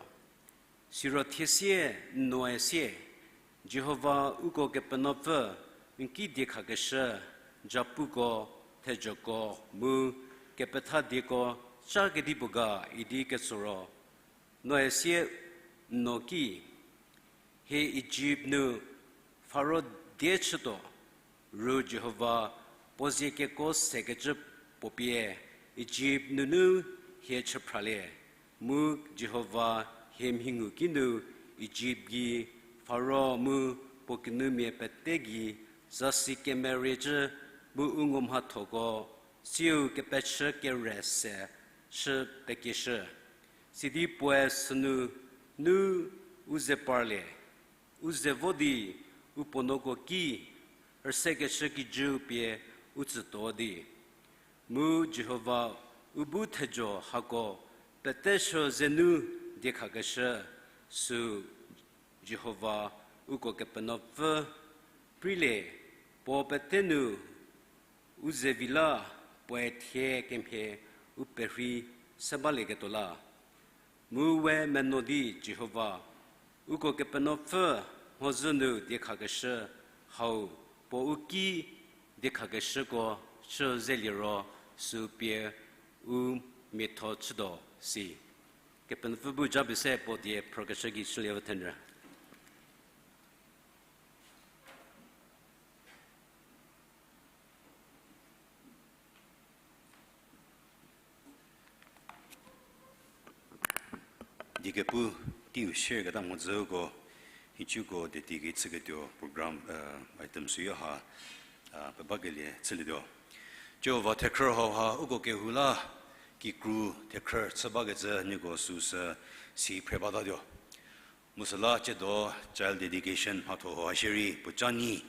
Siro thie sie, n noe sie, Jihova uko Kepenuopfü n ki diekhakeshü, japuko, thejoko, mu kepetha dieko ca kedipuo ga idi ketso ro, noe sie n no ki, hie Ijipt nu Faro die chütuo, ru Jihova puo zie kekuo sekecü puo pie Ijipt nunu hie chüphralie, mu Jihova hie mhi ngu kinu Ijipt gei Faro mu puo kinumia pete gei zasi kemeriecü mu u ngumhathoko siu kepechü kere se chü pekieshü. Sidi puoe sünu nu u ze parlie, u ze vo di u puo nuoko ki rüsekeshü kijüu pie u tsütuo di. Mu Jihova u bu thejo hako pete suo zenu diekhakeshü sü Jihova uko Kepenuopfü preilie, puo pete nu u zevi la puoe thie kemhie u perhei se balieketuo la. Mu we meno di Jihova uko Kepenuopfü mhodzü nu diekhakeshü hau puo u ki diekhakeshüko chü zelie ro sü pie u miatho chütuo si. Kepenuopfü bu japie se puo die phrükeshü gei shülie vü thenrü. Diekepu teiu share keta mhodzüko, nhicuko deti gei chüketuo program, item süyo ha, pebakelie chülietuo. Jihova thekhrü hauha uko kehou la, kikru thekhrü chü bakecü nieko süsü si phre batatuo. Mu süla tsiedo child dedication mhatho hauha shierei puoca nyi.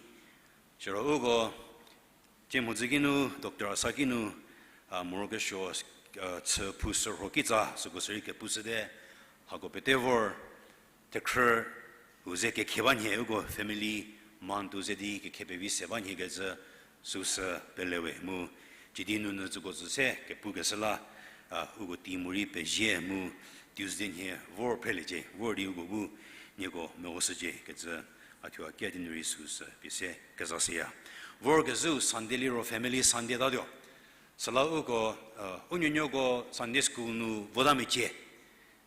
Siro uko, tsie mhodzü kinu Doctor Asa kinu, morokesuo, chü phu sürho kitsa süko sürei kepushüte, hako pete vor, thekhrü u ze kekhie ba nhie uko family month u ze di kekhie pevi se ba nhie kecü süsü pelewe mu, cidi nunu tsüko tsü se kepukeshü la, uko team-u rei pezie mu Tuesday nhie vor phreliecie, vor di uko bu nieko mehoshücie kecü, a thuo a kia di nu rei süsü pie se kezashüya. Vorkezhüu Sunday liro Family Sunday tatuo. Süla uko, u nuonuoko Sunday school nu vota mecie.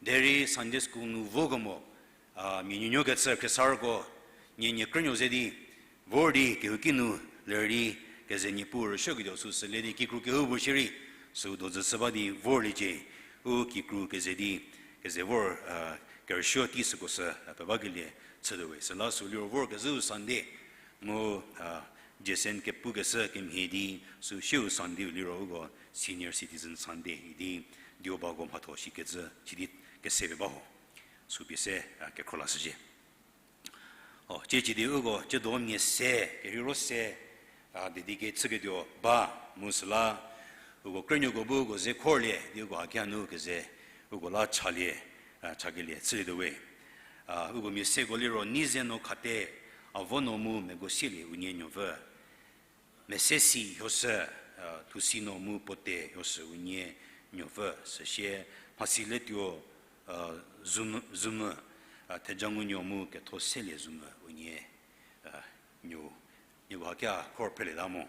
Derei Sunday school nu vokemo, mia nuonuo kecü khriesarüko, nie nie krünuo ze di, vor di kehouki nu lerü di, keze Niepuu rüsuoketuo süsü le di kikru kehou bu shierei, sü dozü chü ba di vorliecie, u kikru keze di, keze vor, kerüsuo tei süko sü, pebakelie chütuo we. Süla sü liro vorkezhüu Sunday, mu, Jason kepukeshü kemhie di, sü siu Sunday-u liro uko Senior Citizen Sunday idi, diobako mhatho shikecü, sidi kesepie ba ho. Sü pie se, kekhro lashücie. O, cie cidi uko, tsiedo mia se, kerheiro se, dedicate chüketuo ba, mu süla, uko krünuoko bu uko ze khorlie, di uko hakia nu keze, uko la chalie, chakelie chülietuo we. Uko mia seko liro, Nizeno Khate, Avono mu Megosielie unie nuopfü. Mesesi Hioshü, Thusino mu Pote Hioshü unie nuopfü, süsie Mhasiletuo, Zumü, Thejangunuo mu Kethoselie Zumü unie, nuo, nieko hakia khor phrelieta mo.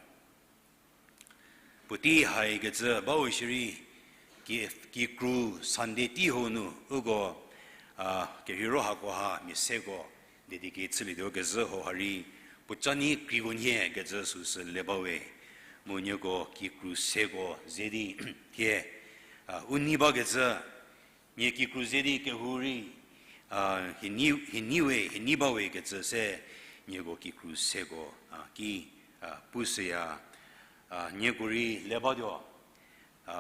Puotei haikecü bau shierei, ki, kikru Sunday tei hau nu uko, kerheiro hakoha mia seko, dedicate chülietuo kezhü hauha rei, puoca nyi kreiko nhie kecü süsü le bawe. Mu nieko kikru seko ze di, thie, u nei bakecü, nie kikru ze di kehou rei, hienei, hienei we, hienei bawe kecü se, nieko kikru seko, ki, pushüya, nieko rei le batuo,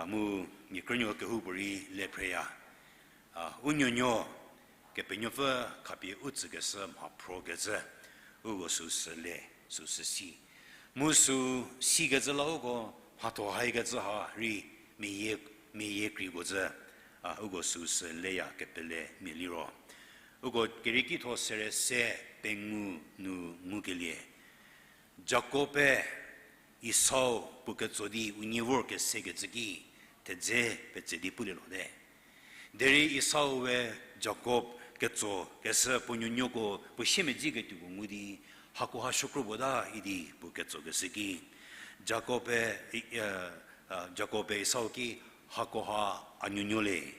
mu nie krünuo kehoupuorei le phreya. U nuonuo, Kepenuopfü khapie u tsükeshü mha phrokecü, uko süsü le, süsü si. Mu sü sikecü la uko mhatho haikecü ha rei meyie, meyie kreiko zü, uko süsü leya kepele mia liro. Uko Keriekitho sere se pengou nu ngukelie. Jakob-e Esau puo ketso di unie vor kesekecü ki thedze petse di pulie lhote. Derei Esau-e Jakob ketso keshü puo nuonuoko puo siemedziketuoko ngu di, hakoha shokro puo ta idi puo ketsokeshü ki, Jakob-e, Jakob-e Esau ki, hakoha a nuonuo le,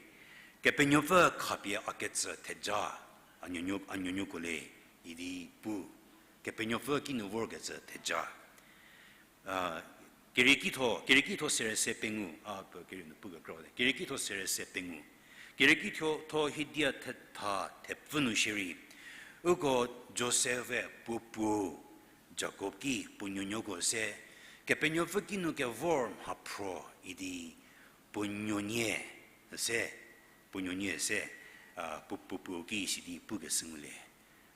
Kepenuopfü khapie a ketsü theja, a nuonuo, a nuonuoko le, idi pu, Kepenuopfü kinu vorkecü theja. Keriekitho, Keriekitho sere se pengou, a, kerieu nu pu kekrüte. Keriekitho sere se pengou. Keriekitho tho hiedia thetha thepfü nu shierei, uko Josef-e puo puo Jakob ki puo nuonuoko se, Kepenuopfü kinu kevor mhaphro idi puo nuonie se, puo nuonie se, a, puo puo puo ki sidi pukeshü ngulie.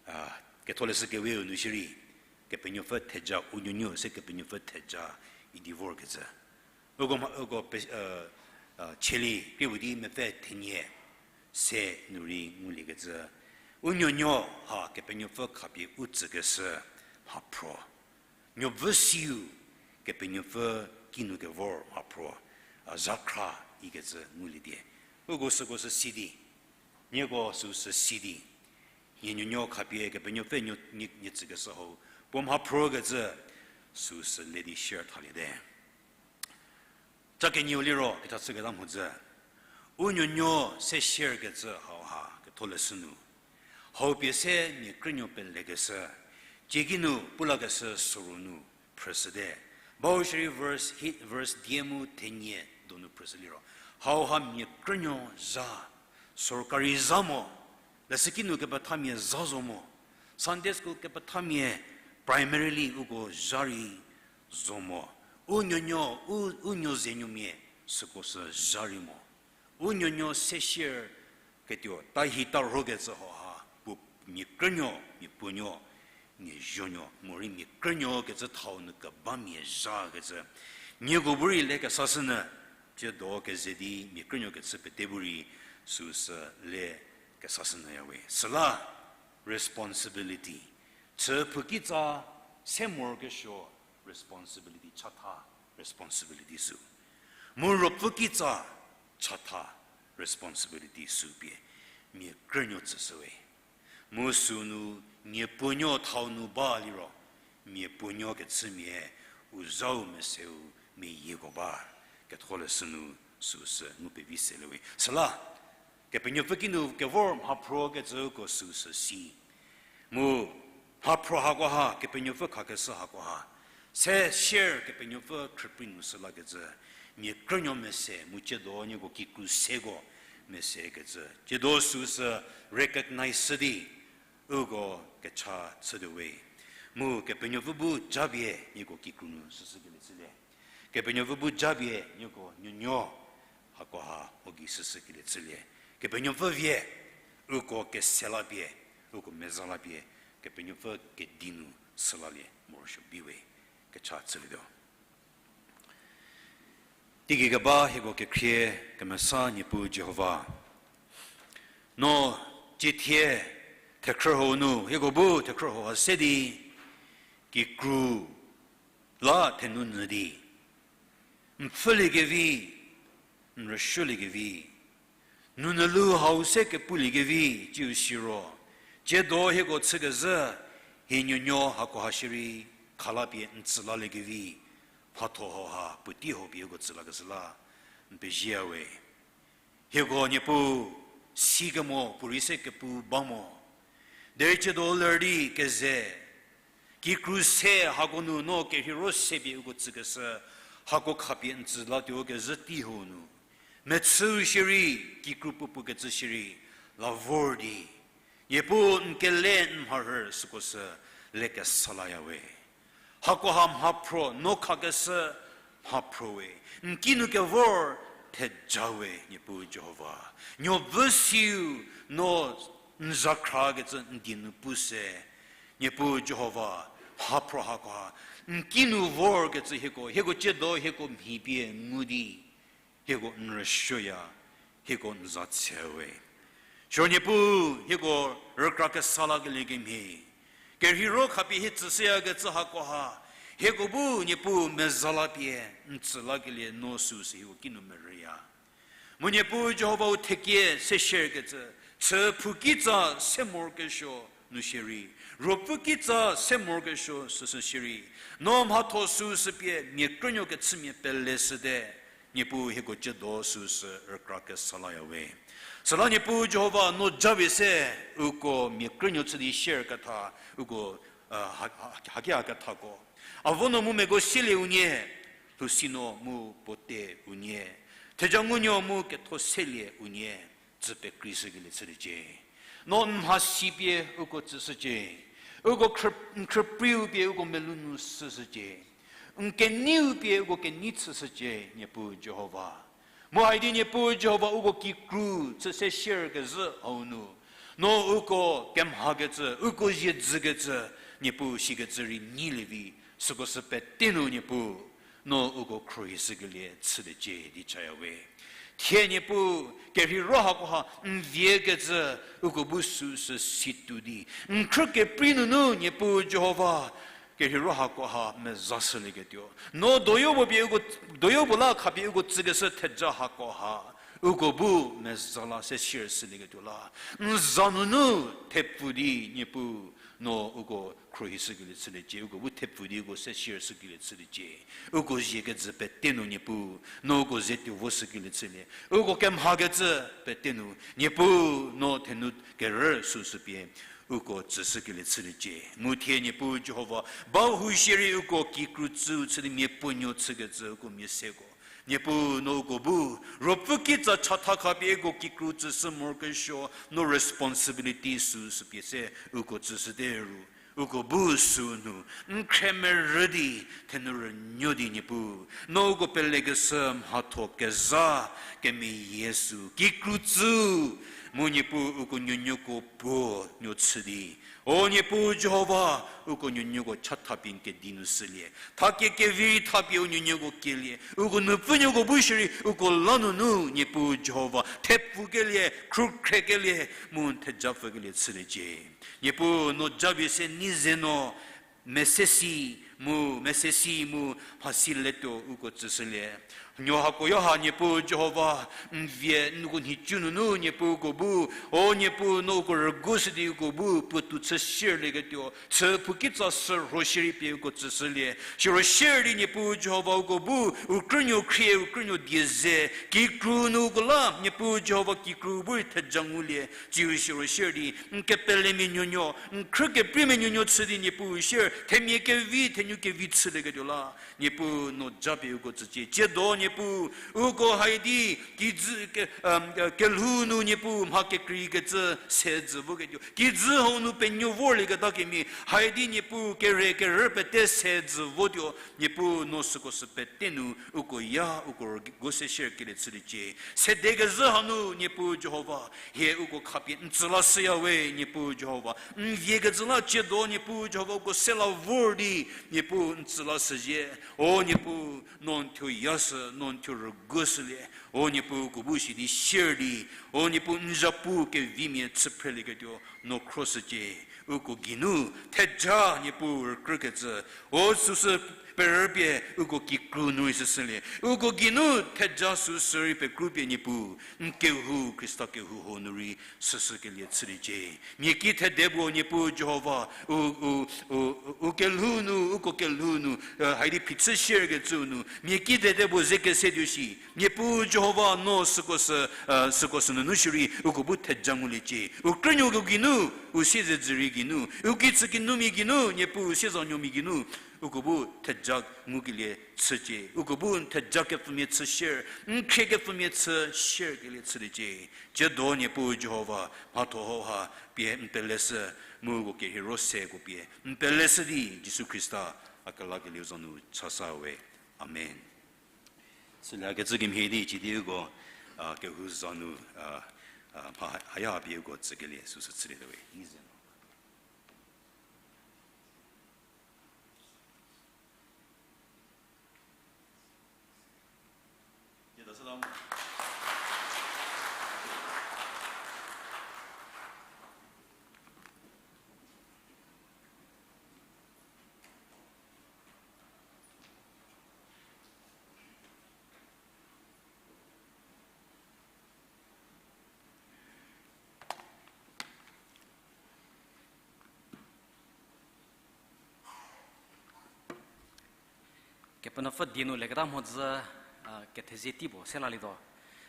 A, Ketholeshü Keweu nu shierei, Kepenuopfü theja, u nuonuo se Kepenuopfü theja idi vorkecü. Uko mha, uko pe, a, a, cheli krie pu di mepfü thenie se nu rei nguliekecü. U nuonuo ha Kepenuopfü khapie u tsükeshü mhaphro. Nuopfü siu Kepenuopfü kinu kevor mhaphro, a, zhakhra ikecü ngulie die. Uko süko sü si di, nieko süsü si di, nie nuonuo khapie Kepenuopfü nuo, nie, nie tsükeshü hau puo mhaphrokecü süsü le di share thaliete. Ca kenieu liro, kechachüketa mhodzü. U nuonuo se share kecü hauha ketholeshü nu, hau pie se mia krünuo pelekeshü, cieki nu pulakeshü süro nu phrüshüte. Bau shierei verse hit, verse die mu thenie donu phrüshü liro, hauha mia krünuo zha, sorkari zha mo, leshüki nu kepethamia zha zo mo, Sunday school kepethamia primarily uko zha rei zo mo, u nuonuo, u, u nuo ze nuomia süko sü zha rei mo. U nuonuo se share ketuo tahi tarhokecü hauha, puo mia krünuo, mia puonuo, mia zuonuo, morei mia krünuo kecü thau nu kebamia zha kecü. Nieko bu rei le kesashünyü, tsiedo keze di mia krünuo kecü pete bu rei süsü le kesashünyü ya we. Süla responsibility. Chü phou kitsa se morokesuo responsibility chatha, responsibility sü. Mu ruopfü kitsa chatha, responsibility sü pie mia krünuo tsüshü we. Mu sünu mia puonuo thau nu ba liro, mia puonuo kechümia u zhau meseu meyieko ba, ketholeshü nu süsü ngu pevi se le we. Süla Kepenuopfü kinu kevor mhaphro kecüko süsü si. Mu mhaphro hakoha, Kepenuopfü khakeshü hakoha, se share Kepenuopfü khrüprei nu sü lakecü, mia krünuo mese mu tsiedo nieko kikru seko mese kecü tsiedo süsü recognize shü di, uko kecha chütuo we. Mu Kepenuopfü bu japie nieko kikru nu süshükelie chülie. Kepenuopfü bu japie nieko nuonuo hakoha u gei süshükelie chülie. Kepenuopfü vie, uko kese lapie, uko meza lapie, Kepenuopfü kedi nu sülalie morosuo bi we, kecha chülietuo. Teigei keba hieko kekhrie kemesa Niepuu Jihova, no tsiethie thekhrü hau nu hieko bu thekhrü hauha se di, kikru la thenu nyü di, n pfhüliekevi, n rüsuoliekevi, nunu lu hau se kepuliekevi tsiu siro, tsiedo hieko chükezhü, hie nuonuo hakoha shierei khalapie n tsü laliekevi, mhatho hauha puotei hau pie hieko tsü lakeshü la n pezie we. Hieko Niepuu, sikemo puorei se kepu ba mo. Derei tsiedo ler di keze, kikru se hako nu no kerheiro se pie uko tsükeshü, hako khapie n tsü latuo kezhü tei hau nu, mechüu shierei, kikru puopuo kecü shierei, la vor di, Niepuu n kele n mharhü süko sü le kesa laya we. Hakoha mhaphro, no khakeshü mhaphro we. N kinu kevor theja we, Niepuu Jihova. Nuopfü siu no n zakhra kecü n die nu pu se, Niepuu Jihova, mhaphro hakoha n kinu vor kecü hieko, hieko tsiedo hieko mhi pie ngu di, hieko n rüsuoya, hieko n za tse we. Siro Niepuu, hieko rükra kesa lakelie kemhie, kerheiro khapie hie tsüshüyakecü hakoha, hieko bu Niepuu meza lapie n tsü lakelie no süsü hieko kinu merüya. Mu Niepuu Jihova u thekie se share kecü, chü phou kitsa se morokesuo nu shierei, ruopfü kitsa se morokesuo süsü shierei, no mhatho süsü pie mia krünuo kechümia pele shüte, Niepuu hieko tsiedo süsü rükra kesa laya we. Süla Niepuu Jihova no japie se uko mia krünuo chü di share ketha uko, a, ha, ha, haki ha kethako. Avo no mu meko selie unie, lhousi no mu puote unie, theja ngunuo mu ketho selie unie, tsü pekreishükelie chüliecie. No n mhasi pie uko tsüshücie. Uko khrü-, n khrüpreiu pie uko melou nu süshücie. N keneiu pie uko kenei chüshücie, Niepuu Jihova. Mu haidi Niepuu Jihova uko kikru chü se share kezhü hau nu, no uko kemhakecü, uko zie dzükecü, Niepuu sikecü rei nyilie vi, süko sü pete nu Niepuu, no uko khruohishükelie chüliecie di chaya we. Thie Niepuu, kerheiro hakoha n vie kecü uko bu süsü situo di, n khrü keprei nunu Niepuu Jihova, kerheiro hakoha meza shülieketuo, no doyo puo pie uko, doyo puo la khapie uko tsükeshü theja hakoha, uko bu meza la se share shülieketuo la, n za nunu thepfu di Niepuu, No uko khruohishükelie chüliecie, uko bu thepfu di uko se share shükelie chüliecie. Uko zie kejü pete nu Niepuu, no uko ze tuo voshükelie chülie. Uko kemhakecü pete nu Niepuu, no thenu kerü süsü pie uko tsüshükelie chüliecie. Mu thie Niepuu Jihova, ba hu shierei uko kikru tsüu chü di miapuonuo chükecü uko mia seko. Niepuu no uko bu, ruopfü kitsa chatha khapie uko kikru tsüshü morokesuo, no responsibility süsü pie se uko tsüshüte ru. Uko bu sünu, n khremerü di, thenu rünuo di Niepuu, no uko pelekeshü mhatho kezha, kemeyie sü, kikru tsüu, mu Niepuu uko nuonuoko puo nuo chü di. O Niepuu Jihova, uko nuonuoko chatha pie n kedi nu shülie. Thakie kevi thapie u nuonuoko kielie. Uko nupfünuoko bu shierei, uko la nunu, Niepuu Jihova, thepfukelie, khrukhrekelie, mu n thejapfükelie chüliecie. Niepuu no japie se nei ze no, mesesi mu, mesesi mu, mhasi letuo uko tsüshülie. Nuo hako yo ha Niepuu Jihova, n vie, n uko nhicu nunu Niepuu uko bu, o Niepuu no uko rügushü di uko bu, puotou chü shierlieketuo, chü phou kitsa sürho shierei pie uko tsüshülie. Siro shier di Niepuu Jihova uko bu, u krünuo khrie, u krünuo die ze, kikru nu uko la, Niepuu Jihova kikru bu rei theja ngulie, tsiu siro shier di, n kepelemia nuonuo, n khrü kepriemia nuonuo chü di Niepuu shier, themia kevi, thenu kevi chülieketuo la. Niepuu no japie uko tsücie, tsiedo Niepuu, uko haidi, kijü, ke, um, kelhou nu Niepuu mha kekreikecü sedzü voketuo. Kijü hau nu penuo vorlieketa kemia, haidi Niepuu kere kerü pete sedzü votuo. Niepuu no süko sü pete nu, uko ya, uko rüguo se shierkelie chüliecie. Sedekezhü hanu Niepuu Jihova, hie uko khapie n tsü lashüya we Niepuu Jihova. N viekecü la tsiedo Niepuu Jihova uko se la vor di, Niepuu n tsü lashüzhie. O Niepuu, no n thuo yashü, no n thuo rügushülie. O Niepuu uko bu shi di shier di, o Niepuu n zapu kevimia chü phrelieketuo no khroshücie. Uko geinu theja Niepuu rükrükecü, o süsü perüpie uko kikru nu rei shüshülie. Uko geinu theja süsü rei pekrupie Niepuu, n kehou Khrista kehou ho nu rei shüshükelie chüliecie. Mia ki thede puo Niepuu Jihova, u, u, u, u kelhou nu, uko kelhou nu, haidi phichü shierkecüu nu, mia ki thede puo ze kese tuo shi. Niepuu Jihova no süko sü, süko sü nunu shierei, uko bu theja nguliecie. U krünuoko geinu, u siezedzürie geinu, u kichükinumia geinu, Niepuu u siezanuomia geinu, uko bu theja ngukelie chücie. Uko bu n theja kepfümia chü shier, n khrie kepfümia chü shierkelie chüliecie. Tsiedo Niepuu Jihova, mhatho hau ha pie n peleshü, mu uko kerheiro seko pie n peleshü di Jisu Khrista a kelakelieu za nu chasa we. Amen. Süla kecü kemhie di cidi uko, a, kehou za nu, a, a, mha haya pie uko tsükelie süsü chülietuo we. Kepenuopfü die nu leketa mhodzü, a, kethezie tei puo se lalietuo.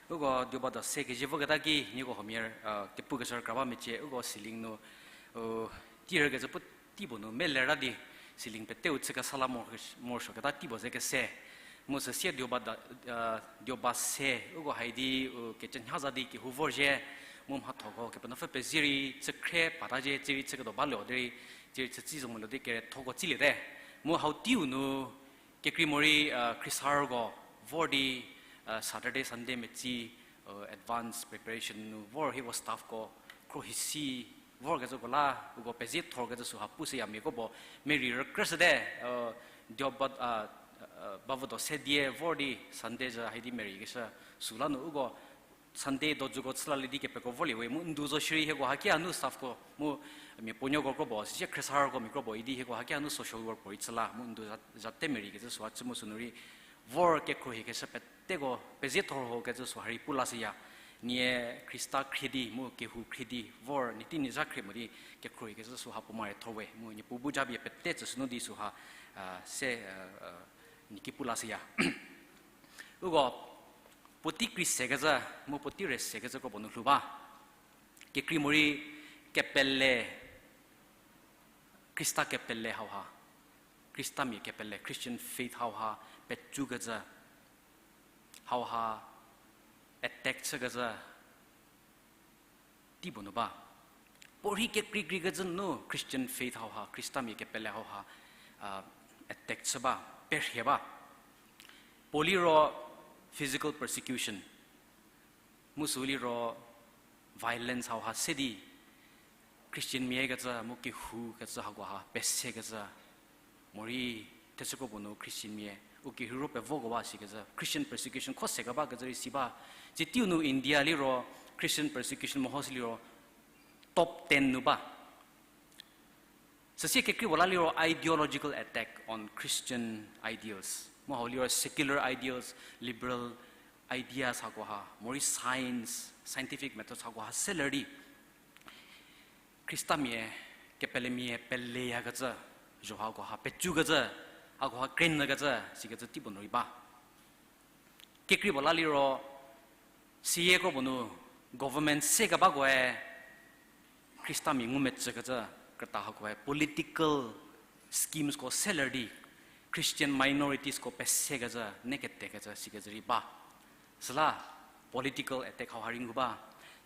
Uko dioba do se kezie voketa ki nieko huomia, a, kepukeshü kra ba mecie, uko ceiling nu, u, tei rükecü pu tei puo nu meler ta di, ceiling peteu chü kesa la morosuoketa tei puo ze kese. Mu süsie dioba da, a, dioba se, uko haidi, u, kecü nha za di kehou vorzhie, mu mhathoko Kepenuopfü pezie rei chü khrie pata zhie, tsie rei chüketuo balie derei, tsie rei chütsei zo moluo di kerethoko tsiliete. Mu hau teiu nu, kekrei morei, a, khriesarüko vor di, a, Saturday, Sunday metsi, a, advance preparation nu vor hieko staffko khro hisi vorkecüko la, uko pezie thorkecü süha pushüya miako puo merei rükrüshüte, a, dioba, a, a, bavüdo se die vor di Sunday zhü haidi mereikeshü süla nu uko Sunday dojüko chülalie di kepeko volie we mu ndu zo shierei hieko hakia nu staffko mu mia puonuoko kro puo, süsie khriesarüko mia kro puo idi hieko hakia nu social work puorei chüla mu ndu za, zate mereikecü süha chü mu sünu rei vor kekhruohikeshü peteko pezie thor hokecü süha rei pu lashüya. Nie Khrista khrie di, mu kehou khrie di, vor nie tei nie zha khrie mo di, kekhruohi kezhü süha puo mare thor we, mu Niepuu bu japie pete tsü sünu di süha, a, se, a, a, nie ki pu la shüya. Uko, puotei krei se kezhü, mu puotei re se kezhü kro puo nu lhou ba. Kekrei morei kepele, Khrista kepele hauha, Khristamia kepele, Christian faith hauha, pecu kezhü, hauha, attack chü kezhü, tei puo nu ba. Puorhi kekreikrei kezhü nu Christian faith hauha, Khristamia kepele hauha, a, attack chü ba, perhie ba. Puo liro physical persecution. Mu sü liro violence hauha se di, Christian mia kecü, mu kehou kecü hakoha, pese kecü. Morei, thechü kro puo nu Christian mia, u kehou ro pevo kewa si kezhü, Christian persecution kho se keba kezhü rei si ba. Tsie teiu nu India liro, Christian persecution meho si liro, top ten nu ba. Süsie kekrei puo la liro ideological attack on Christian ideals. Mu hau liro secular ideals, liberal ideas hakoha, morei science, scientific methods hakoha se ler di. Khristamia, kepelemia, peleya kecü, zho hakoha, pecu kecü, hakoha krenü kecü, si kecü tei puo nu rei ba. Kekrei puo la liro, siye kro puo nu government se kebakoe, Khristamia ngumecü kecü, krüta hakoe, political schemesko se ler di, Christian minoritiesko pese kecü, ne kete kecü, si kecü rei ba. Süla, political attack hauha rei ngu ba.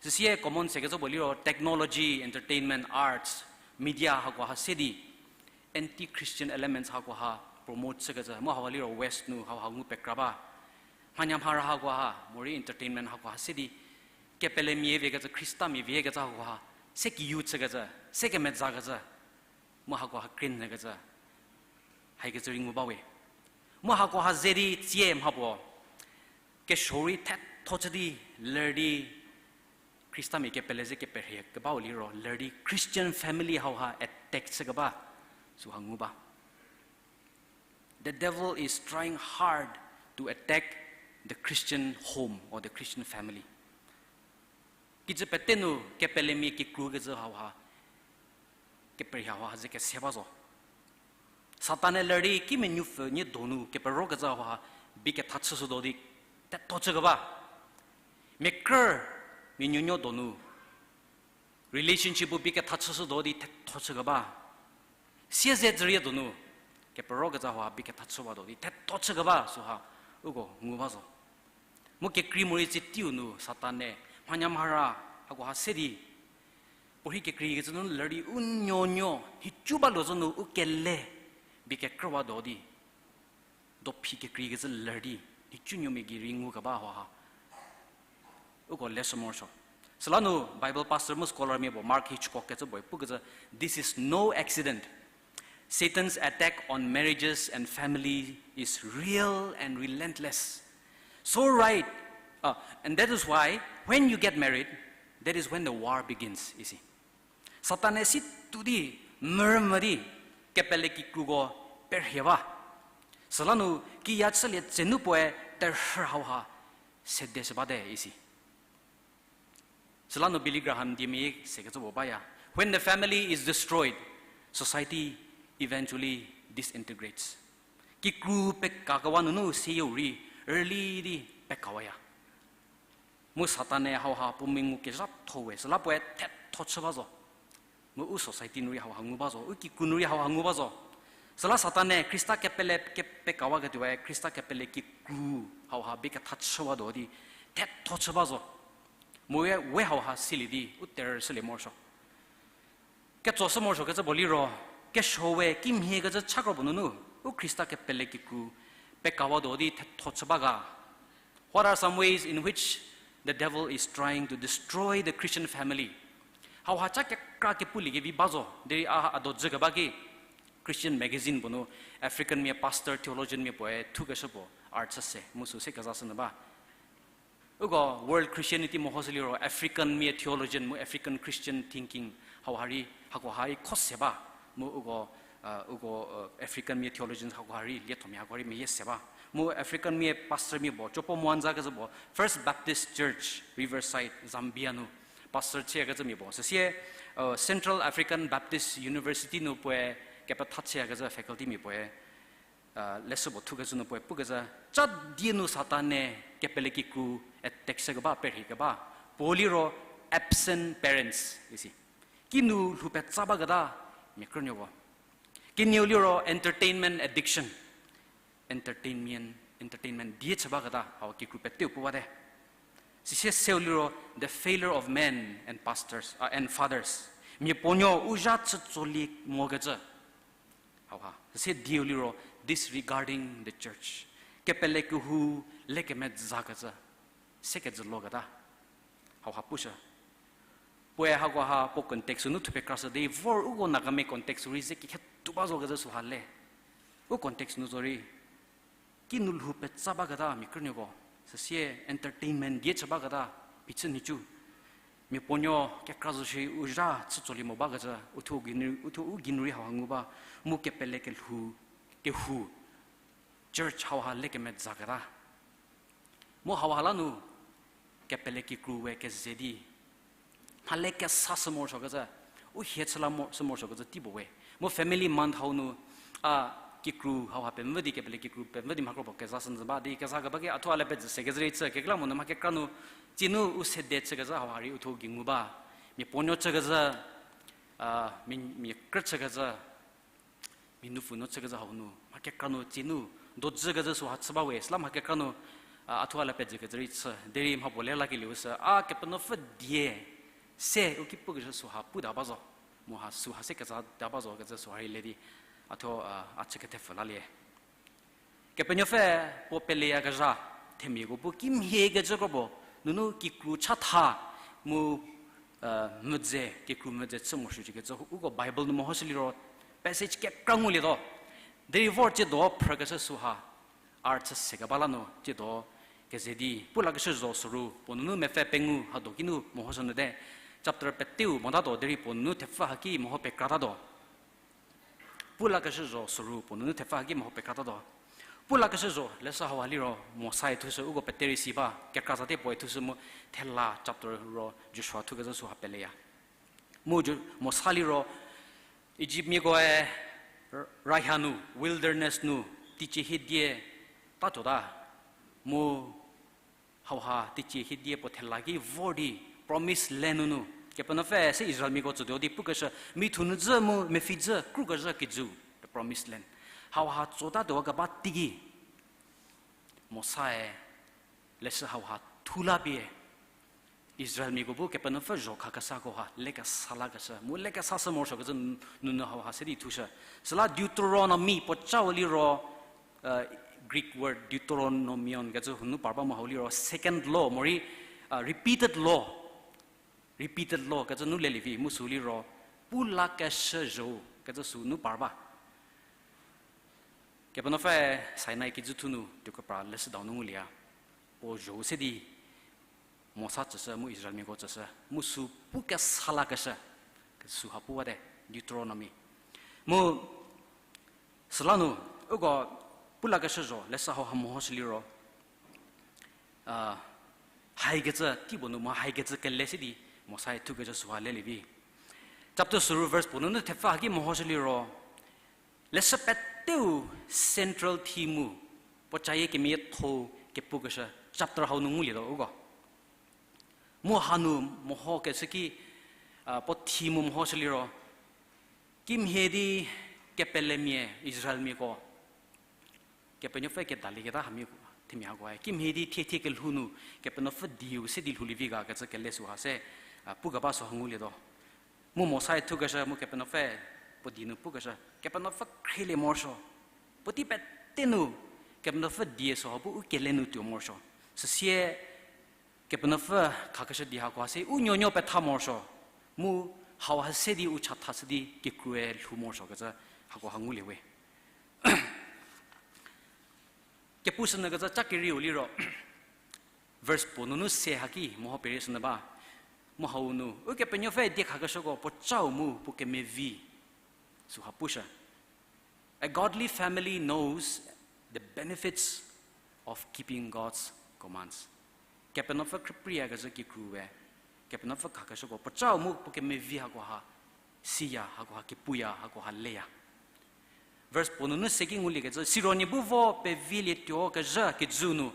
Süsie common se kecü puo liro, technology, entertainment, arts, media hakoha se di, anti-Christian elements hakoha promote chü kecü, mu hauha liro West nu hauha ngu pekra ba. Mhanyamhara hakoha, morei entertainment hakoha se di, kepelemia vie kecü, Khristamia vie kecü hakoha, se kiyu chü kecü, se kemeza kecü, mu hakoha krenü kecü, hai kecü rei ngu ba we. Mu hakoha ze di tsie mha puo, kesuo rei thetho chü di, ler di, Khristamia kepele ze keperhie kebau liro, ler di Christian family hauha attack chü keba, süha ngu ba. The devil is trying hard to attack the Christian home or the Christian family. Kijü pete nu kepelemia kikru kecü hauha, keperhie hauha ze kese ba zo. Satan-e ler di kimenuopfü nie donu kepero kecü hauha, bie ketha chüshü do di, thetho chü keba. Mia krü, mia nuonuo donu, relationship bu bie ketha chüshü do di thetho chü keba. Siezedzürie donu, kepero kecü hauha bie ketha chüwa do di thetho chü keba süha, uko ngu ba zo. Mu kekrei morei tsie teiu nu Satan-e, mhanyamhara, hakoha se di, puorhi kekrei kecü nu ler di u nuonuo, nhicu ba lo zo nu u kele, bie kekrüwa do di, dophi kekrei kecü ler di, nhicu nuomia gei rei ngu keba hauha, uko leshü morosuo. Süla nu Bible pastor mu scholar mia puo Mark Hitchcock kecü puoe pukecü, This is no accident. Satan's attack on marriages and family is real and relentless. So right, uh, and that is why when you get married, that is when the war begins, isi. Satan-e si tuo di, mürümü di, kepele kikruko perhie ba. Süla nu kiya chülie tsenu puoe terhü hauha, sedeshü bate isi. Süla nu Billy Graham diemia sekecü puo baya. When the family is destroyed, society eventually disintegrates. Kikru pekakewa nunu seyie rei, rüli di pekawaya. Mu Satan-e hauha puo mengu kezhatho we, süla puoe thetho chü ba zo. Mu u society nu rei hauha ngu ba zo, u kikru nu rei hauha ngu ba zo. Süla Satan-e Khrista kepele ke- pekawaketuoe, Khrista kepele kikru hauha bie ketha chüwa do di, thetho chü ba zo. Mu we, we hauha silie di, u terhü shülie morosuo. Ketsoshü morosuo kecü puo liro, kesuo we kimhie kecü cha kro puo nunu, u Khrista kepele kikru pekawa do di thetho chü ba ga. What are some ways in which the devil is trying to destroy the Christian family? Hauha cha kekra kepulie kevi ba zo, derei a, a dojü keba ki, Christian magazine puo nu, African mia pastor, theologian mia puoe thukeshü puo, art chü se, mu sü se kezashü nyü ba. Uko World Christianity mehoshü liro African mia theologian mu African Christian thinking hauha rei, hakoha rei kho se ba. Mu uko, uh, uko, uh, African mia theologians hakoha rei, liethomia hakoha rei meyie se ba. Mu African mia pastor mia puo, Chopo Mwanza kecü puo, First Baptist Church, Riverside, Zambia nu pastor chüyakecü mia puo. Süsie, Central African Baptist University nu puoe kepetha chüyakecü faculty mia puoe, leshü puo thukecü nu puoe pukecü, cha die nu Satan-e kepele kikru attack shükeba, perhikeba. Puo liro absent parents isi. Kinu lhou petsa baketa mia krünuoko. Kenieu liro entertainment addiction. Entertainment, entertainment die chü baketa hau kikru peteu pu bate. Süsie seu liro the failure of men and pastors, uh, and fathers. Mia puonuo u zha chü tsolie mokecü. Hauha, süsie dieu liro disregarding the church. Kepele kehou lekemezakecü, sekejü loketa. Hauha pushü. Puoe hakoha puo context nu thupekrashü di vor uko Nagamia context rei ze kekhetuo ba zokecü süha le. U context nu zorei kinu lhou petsa baketa mia krünuoko, süsie entertainment die chü baketa phichü nhicu. Mia puonuo kekra zo shi u zha chü tsolie mo bakecü, uthuo u gei nu, uthuo u gei nu rei hauha ngu ba, mu kepele kelhou, kehou, church hauha lekemezaketa. Mu hauha la nu, kepele kikru we keze di mhale kesa shü morosuokecü, u hie chü la mo, shü morosuokecü tei puo we. Mu family month hau nu, a, kikru hauha pemvü di, kepele kikru pemvü di mha kro puo kezashü nyü ba di, keza keba ki a thuo a le pezü sekecü rei chü, kekreilamonyü mha kekra nu, tsie nu u sede chükezhü hauha rei uthuo gei ngu ba. Mia puonuo chükezhü, a, mia, mia krü chükezhü, mia nupfunuo chükezhü hau nu mha kekra nu tsie nu dojükezhü süha chü ba we, süla mha kekra nu, a, a thuo a le pezükecü rei chü, derei mha puo le lakelieu sü, a, Kepenuopfü die se u ki pukeshü süha puta ba zo, mu ha süha se keza ta ba zo kecü süha rei le di, a thuo, a, a chü kethepfü lalie. Kepenuopfü puo peleyakezha, themiako bu kimhie kecü kro puo, nunu kikru chatha, mu, a, mvüdze, kikru mvüdze chü morosuo shikecü uko Bible nu mehoshüliro, passage kekra ngulietuo. Derei vor tsiedo phrükeshü süha, a chü sekeba la nu tsiedo keze di, Pulakeshü zho soru puo nunu mepfü pengou hado kinu mehoshünyüte, chapter peteu motatuo derei puo nunu thepfü haki meho pekratatuo. Pulakeshü zho soru puo nunu thepfü haki meho pekratatuo. Pulakeshü zho leshü hauha liro Mosae thushü, uko pete rei si ba, kekra zate puoe thushü mu thela chapter ro Joshua thukezhü süha peleya. Mu Jo-, Mosa liro Egyptmiakoe r-, rayha nu, wilderness nu, teicie hiedie tatuota, mu hauha teicie hiedie puo thela ki vor di promised land nunu, Kepenuopfü se Israelmiako tsütuo di pukeshü, mithu nu dzü mu mepfhi dzü krukezhü kijü, the promised land. Hauha tsotatuo keba teiki, Mosae leshü hauha thula pie, Israelmiako bu Kepenuopfü zho khakeshüko ha lekesa lakeshü mu lekesashü morosuokecü nunu hauha se di thushü. Süla Deuteronomy puo cau liro, Greek word Deuteronomion kecü hunu par ba mu hau liro second law morei, repeated law, repeated law kecü nu lelie vi mu sü liro, Pulakeshü zho kecü sünu par ba. Kepenuopfü Sinai kijü thu nu tuokepra leshüdau nu ngulie ya. Puo zho se di Mosa tsüshü mu Israelmiako tsüshü mu sü pukesa lakeshü, süha pu bate, Deuteronomy. Mu süla nu, uko Pulakeshü zho leshü hauha mehoshü liro, haikecü tei puo nu mo haikecü kele se di Mosae thukecü süha lelie vi. Chapter soru verse puo nunu thepfü haki mehoshü liro, leshü peteu central theme mu puo cayie kemiatho kepukeshü chapter hau nu ngulietuo uko. Mu hanu mehokeshü ki, puo theme mu mehoshü liro, kimhie di kepelemia Israelmiako Kepenuopfü kedalieketa hamia, themia hakoe kimhie di thiethie kelhou nu Kepenuopfü dieu se di lhoulie vi ga kecü kele süha se, pukeba süha ngulietuo. Mu Mosae thukeshü mu Kepenuopfü puo die nu pukeshü, Kepenuopfü khrielie morosuo. Puotei pete nu Kepenuopfü die süha bu u kele nu tuo morosuo. Süsie Kepenuopfü khakeshü di hakoha se u nuonuo petha morosuo. Mu hauha se di u chathashü di kekrue lhou morosuo kecü hakoha ngulie we. Kepushünyü kecü ca kerieu liro, verse puo nunu se haki meho perieshünyü ba. Mu hau nu Ukepenuopfü die khakeshüko puo cau mu puo kemevi süha pushü. A godly family knows the benefits of keeping God's commands. Kepenuopfü khrüpreiyakezhü kikru we, Kepenuopfü khakeshüko puocau mu puo kemevi hakoha siya, hakoha kepuya, hakoha leya. Verse puo nunu seki nguliekecü, siro nie bu vo pevilietuo kezhü kijü nu,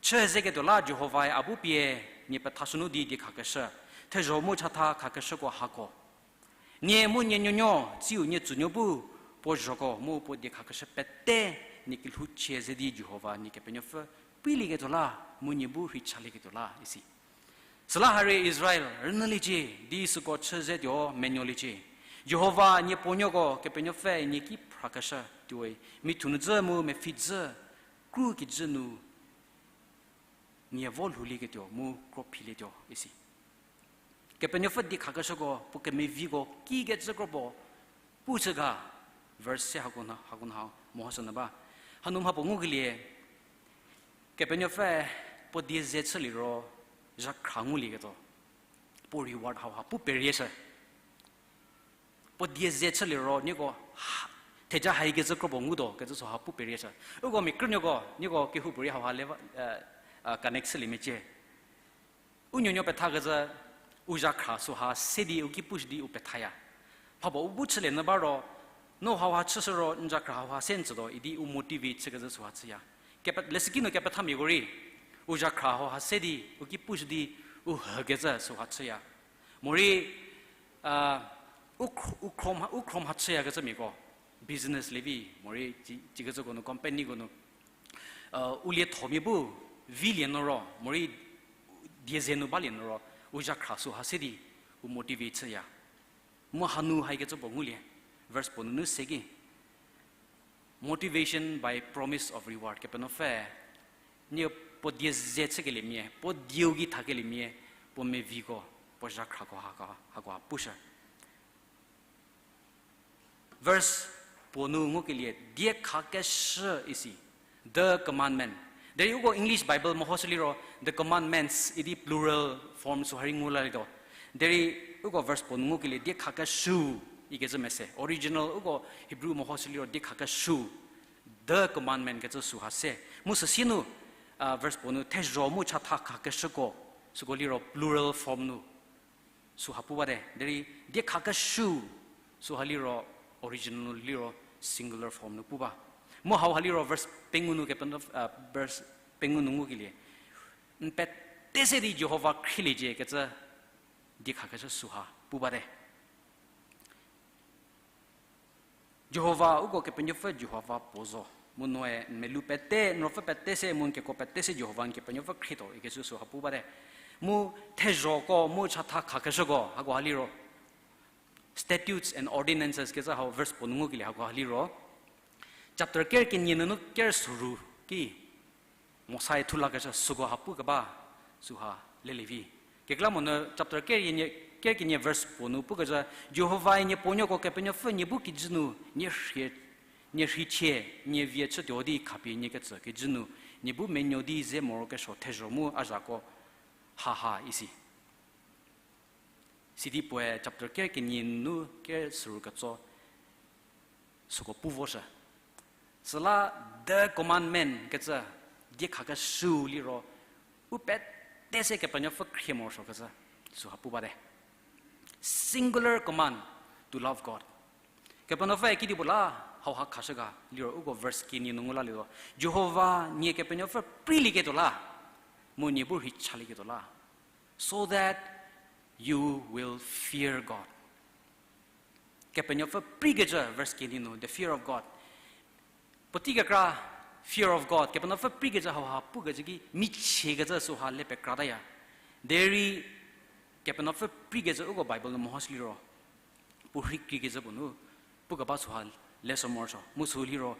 chü zeketuo la Jihovae a bu pie nie pethashünu di diekhakeshü, thezho mu chatha khakeshüko hako. Nie mu nie nuonuo, tsiu nie tsünuo bu, puo zhoko mu puo diekhakeshü pete, nie kelhouchie ze di Jihova nie Kepenuopfü preilieketuo la, mu nie bu rhei chalieketuo la, isi. Süla harie Israel rünyüliecie, di süko chü zetuo menuoliecie. Jihova nie puonuoko Kepenuopfü nie ki phrakeshü tuoi, mithu nu dzü mu mepfhi dzü, kru kijü nu nie vo lhoulieketuo mu kro philietuo isi. Kepenuopfü diekhakeshüko puo kemeviko kikecü kro puo pu chü ga, verse se hako na, hako na ha mehoshünyü ba. Hanu mha puo ngukelie, Kepenuopfü puo die ze chüliro zhakhra ngulieketuo, puo reward hauha pu perieshü. Puo die ze chüliro nieko ha, theja haikecü kro puo ngutuo kecü süha pu perieshü. Uko mia krünuoko nieko kehoupuorei hauha le, connect chülie mecie. U nuonuo pethakezhü, u zhakhra süha se di u ki pushü di u pethaya. Mha puo u bu chülie nyü ba ro, no hauha chüshü ro n zhakhra hauha se n tsütuo idi u motivate chükezhü süha chüya. Kepe-, leshüki nu kepethamiako rei, u zhakhra hauha se di u ki pushü di u hükecü süha chüya. Morei, u khro-, u khro mha, u khro mha chüyakecümia ko, business levi, morei ci-, cikecüko nu, companyko nu, u liethomia bu vilie nyü ro, morei die ze nu balie nyü ro, u zhakhra süha se di u motivate chüya. Mu hanu haikecü puo ngulie, verse puo nunu se ki, motivation by promise of reward. Kepenuopfü nie puo die ze chükeliemia, puo dieu ki thakeliemia, puo meviko, puo zhakhrako hako, hako ha pushü. Verse puo nu ngukelie, diekhakeshü isi, the commandment. Derei uko English Bible mehoshü liro, the commandments idi plural form süha rei ngu lalietuo. Derei uko verse puo nu ngukelie, diekhakeshü ikecü mese. Original uko Hebrew mehoshü liro, diekhakeshü, the commandment kecü süha se. Mu süsie nu, verse puo nu thezho mu chatha khakeshüko, süko liro plural form nu süha pu bate. Derei diekhakeshü süha liro original liro singular form nu pu ba. Mu hauha liro verse pengou nu kepe-, verse pengou nu ngukelie, n pete se di Jihova khrieliecie kecü diekhakeshü süha pu bate. Jihova, uko Kepenuopfü Jihova puo zo. Mu noe n melou pete, n ruopfü pete se, mu n keko pete se Jihova n Kepenuopfü khrietuo ikecü süha pu bate. Mu thezhoko mu chatha khakeshüko hakoha liro, statutes and ordinances kecü hau verse puo nu ngukelie hakoha liro, chapter ker kenie nunu ker soru ki Mosae thulakeshü süko ha pukeba süha lelie vi. Kekreilamonyü chapter ker kenie, ker kenie verse puo nu pukecü, Jihovae nie puonuoko Kepenuopfü nie bu kijü nu nie rhie, nie rheichie, nie vie chütuo di khapie nie ketsü kijü nu nie bu menuo di ze morokesuo thezho mu a zhako haha isi. Sidi puoe chapter ker kenie nu ker soru ketso süko pu voshü. Süla the commandment kecü, diekhakeshüu liro, u pete se Kepenuopfü khrie morosuokecü süha pu bate. Singular command to love God. Kepenuopfüe kedipuo la hauha khashü ga liro uko verse kenie nu ngu lalietuo. Jihova nie Kepenuopfü preilieketuo la, mu nie bu rhei chalieketuo la, so that you will fear God. Kepenuopfü preikecü verse kenie nu, the fear of God. Puotei kekra fear of God, Kepenuopfü preikecü hauha pukecü ki michiekecü süha le pekrataya. Derei Kepenuopfü preikecü uko Bible nu mehoshü liro, puo rhei kreikecü puo nu pukeba süha le sü morosuo. Mu sü liro,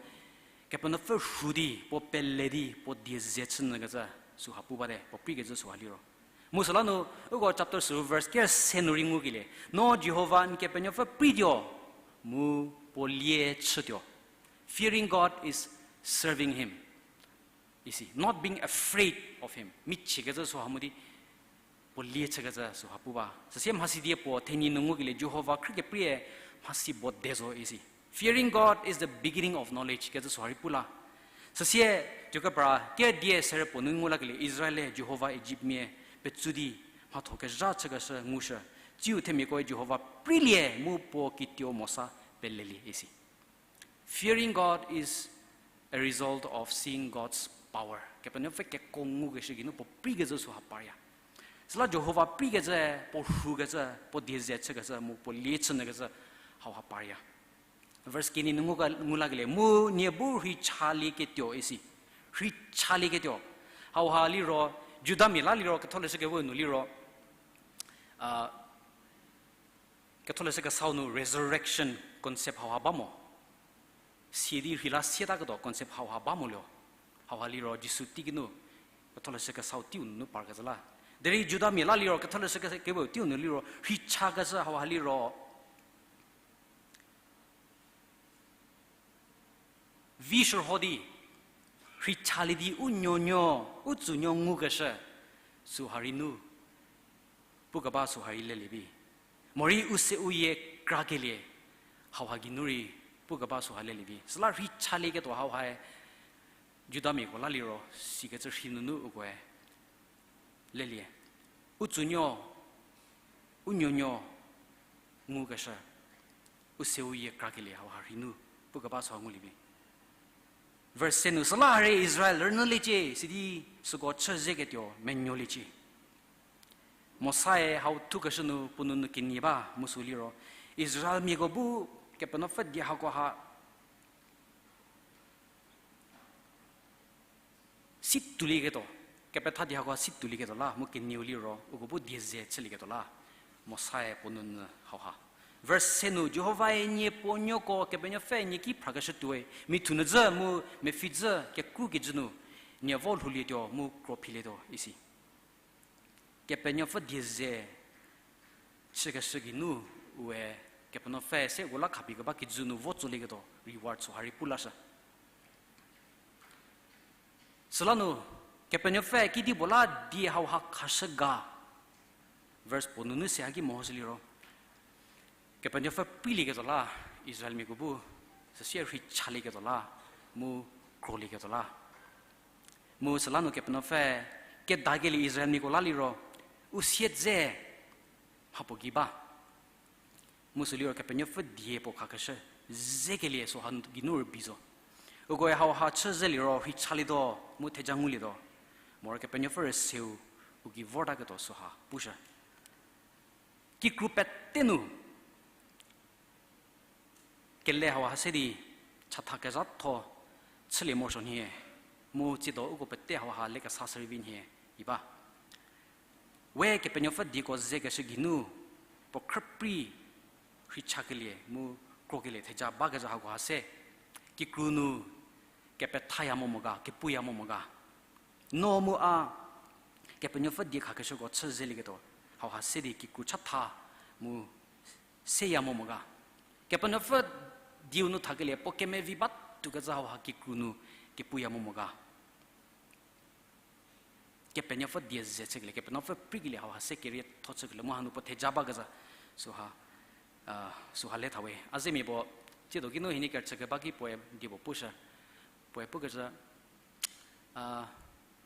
Kepenuopfü rhu di, puo pele di, puo die ze chü nyükecü süha pu bate, puo preikecü süha liro. Mu süla nu, uko chapter soru verse ker se nu rei ngukelie, no Jihova n Kepenuopfü preituo, mu puo lie chütuo. Fearing God is serving Him. Isi, not being afraid of Him. Michiekecü süha mu di, puo lie chükecü süha pu ba. Süsie mhasi die puo thenyi nu ngukelie Jihova khrü keprie mhasi bo de zo isi. Fearing God is the beginning of knowledge kecü süha rei pu la. Süsie, tuokepra kedie serü puo nu ngu lakelie Israel-e Jihova Ijiptmia petsu di mhatho kezha chükeshü ngushü. Tsiu themiakoe Jihova preilie mu puo kituo Mosa pelelie isi. Fearing God is a result of seeing God's power. Kepenuopfü keko ngukeshü geinu puo preikezhü süha parya. Süla Jihova preikezhü, puo rhukezhü, puo die ze chükeshü mu puo lie chünyükeshü hauha parya. Verse kenie nu ngu ka, ngu lakelie, mu nie bu rhei chalieketuo isi. Rhei chalieketuo. Hauha liro, Judamia la liro, ketholeshü kewe nu liro, a, ketholeshü kesau nu resurrection concept hauha ba mo. Sie di rhei la sietaketuo concept hauha ba mo lio. Hauha liro Jisu teiki nu, ketholeshü kesau teiu nunu parkecü la. Derei Judamia la liro, ketholeshü ke-, kewe teiu nu liro, rhei chakeshü hauha liro vi shürho di, rhei chalie di u nuonuo, u tsunuo ngukeshü, süha rei nu, pukeba süha rei lelie vi. Morei u se u yie krakelie, hauha geinu rei, pukeba süha lelie vi. Süla rhei chalieketuo hauhae, Judamiako la liro, sikecü rhei nunu ukoe lelie. U tsunuo, u nuonuo ngukeshü, u se u yie krakelie hauha rhei nu, pukeba süha ngulie vi. Verse se nu, süla harie Israel rünyüliecie, sidi süko chü zeketuo menuoliecie. Mosae hau thukeshü nu puo nunu kenie ba mu sü liro, Israelmiako bu Kepenuopfü die hakoha si tuolieketuo, kepetha die hakoha si tuolieketuo la, mu kenieu liro, uko bu die ze chülieketuo la, Mosae puo nunu hauha. Verse se nu, Jihovae nie puo nuoko Kepenuopfü nie ki phrakeshü tuoi, mithu nyü dzü mu mepfü dzü kekru kijü nu, nie vo lhoulietuo mu kro philietuo isi. Kepenuopfü die ze chükeshü geinu, ue Kepenuopfü se uko la khapie keba kijü nu vo tsolieketuo reward süha rei pu lashü. Süla nu, Kepenuopfü kedipuo la die hauha khashü ga. Verse puo nunu se haki mehoshü liro, Kepenuopfü preilieketuo la, Israelmiako bu, süsie rhei chalieketuo la, mu krolieketuo la. Mu süla nu Kepenuopfü kedakelie Israelmiako la liro, u siedze mhapuo gei ba. Mu sü liro Kepenuopfü die puo khakeshü zekelie süha geinu rübei zo. Ukoe hauha chü zeliro rhei chalietuo, mu theja ngulietuo. Moro Kepenuopfü rüseu u gei vortaketuo süha pushü. Kikru pete nu kele hauha se di chatha kezhatho chülie morosuo nhie, mu tsiedo uko pete hauha lekesa shürei vi nhie, i ba. We Kepenuopfü dieko zekeshü geinu, puo khrüprei rhei chakelie mu krokelie theja bakezha hakoha se, kikru nu kepethaya mo mo ga, kepuya mo mo ga. No mu a Kepenuopfü die khakeshüko chü zelieketuo, hauha se di kikru chatha mu seya mo mo ga. Kepenuopfü dieu nu thakelie puo kemevi batuokecü hauha kikru nu kepuya mo mo ga. Kepenuopfü die ze chükelie, Kepenuopfü preikelie hauha se kerietho chükelie mu hanu puo theja bakezha süha, a, süha le thawe. A zemia puo, tsiedo kinu hienie kerüchü keba ki puoe die puo pushü. Puoe pukecü, a,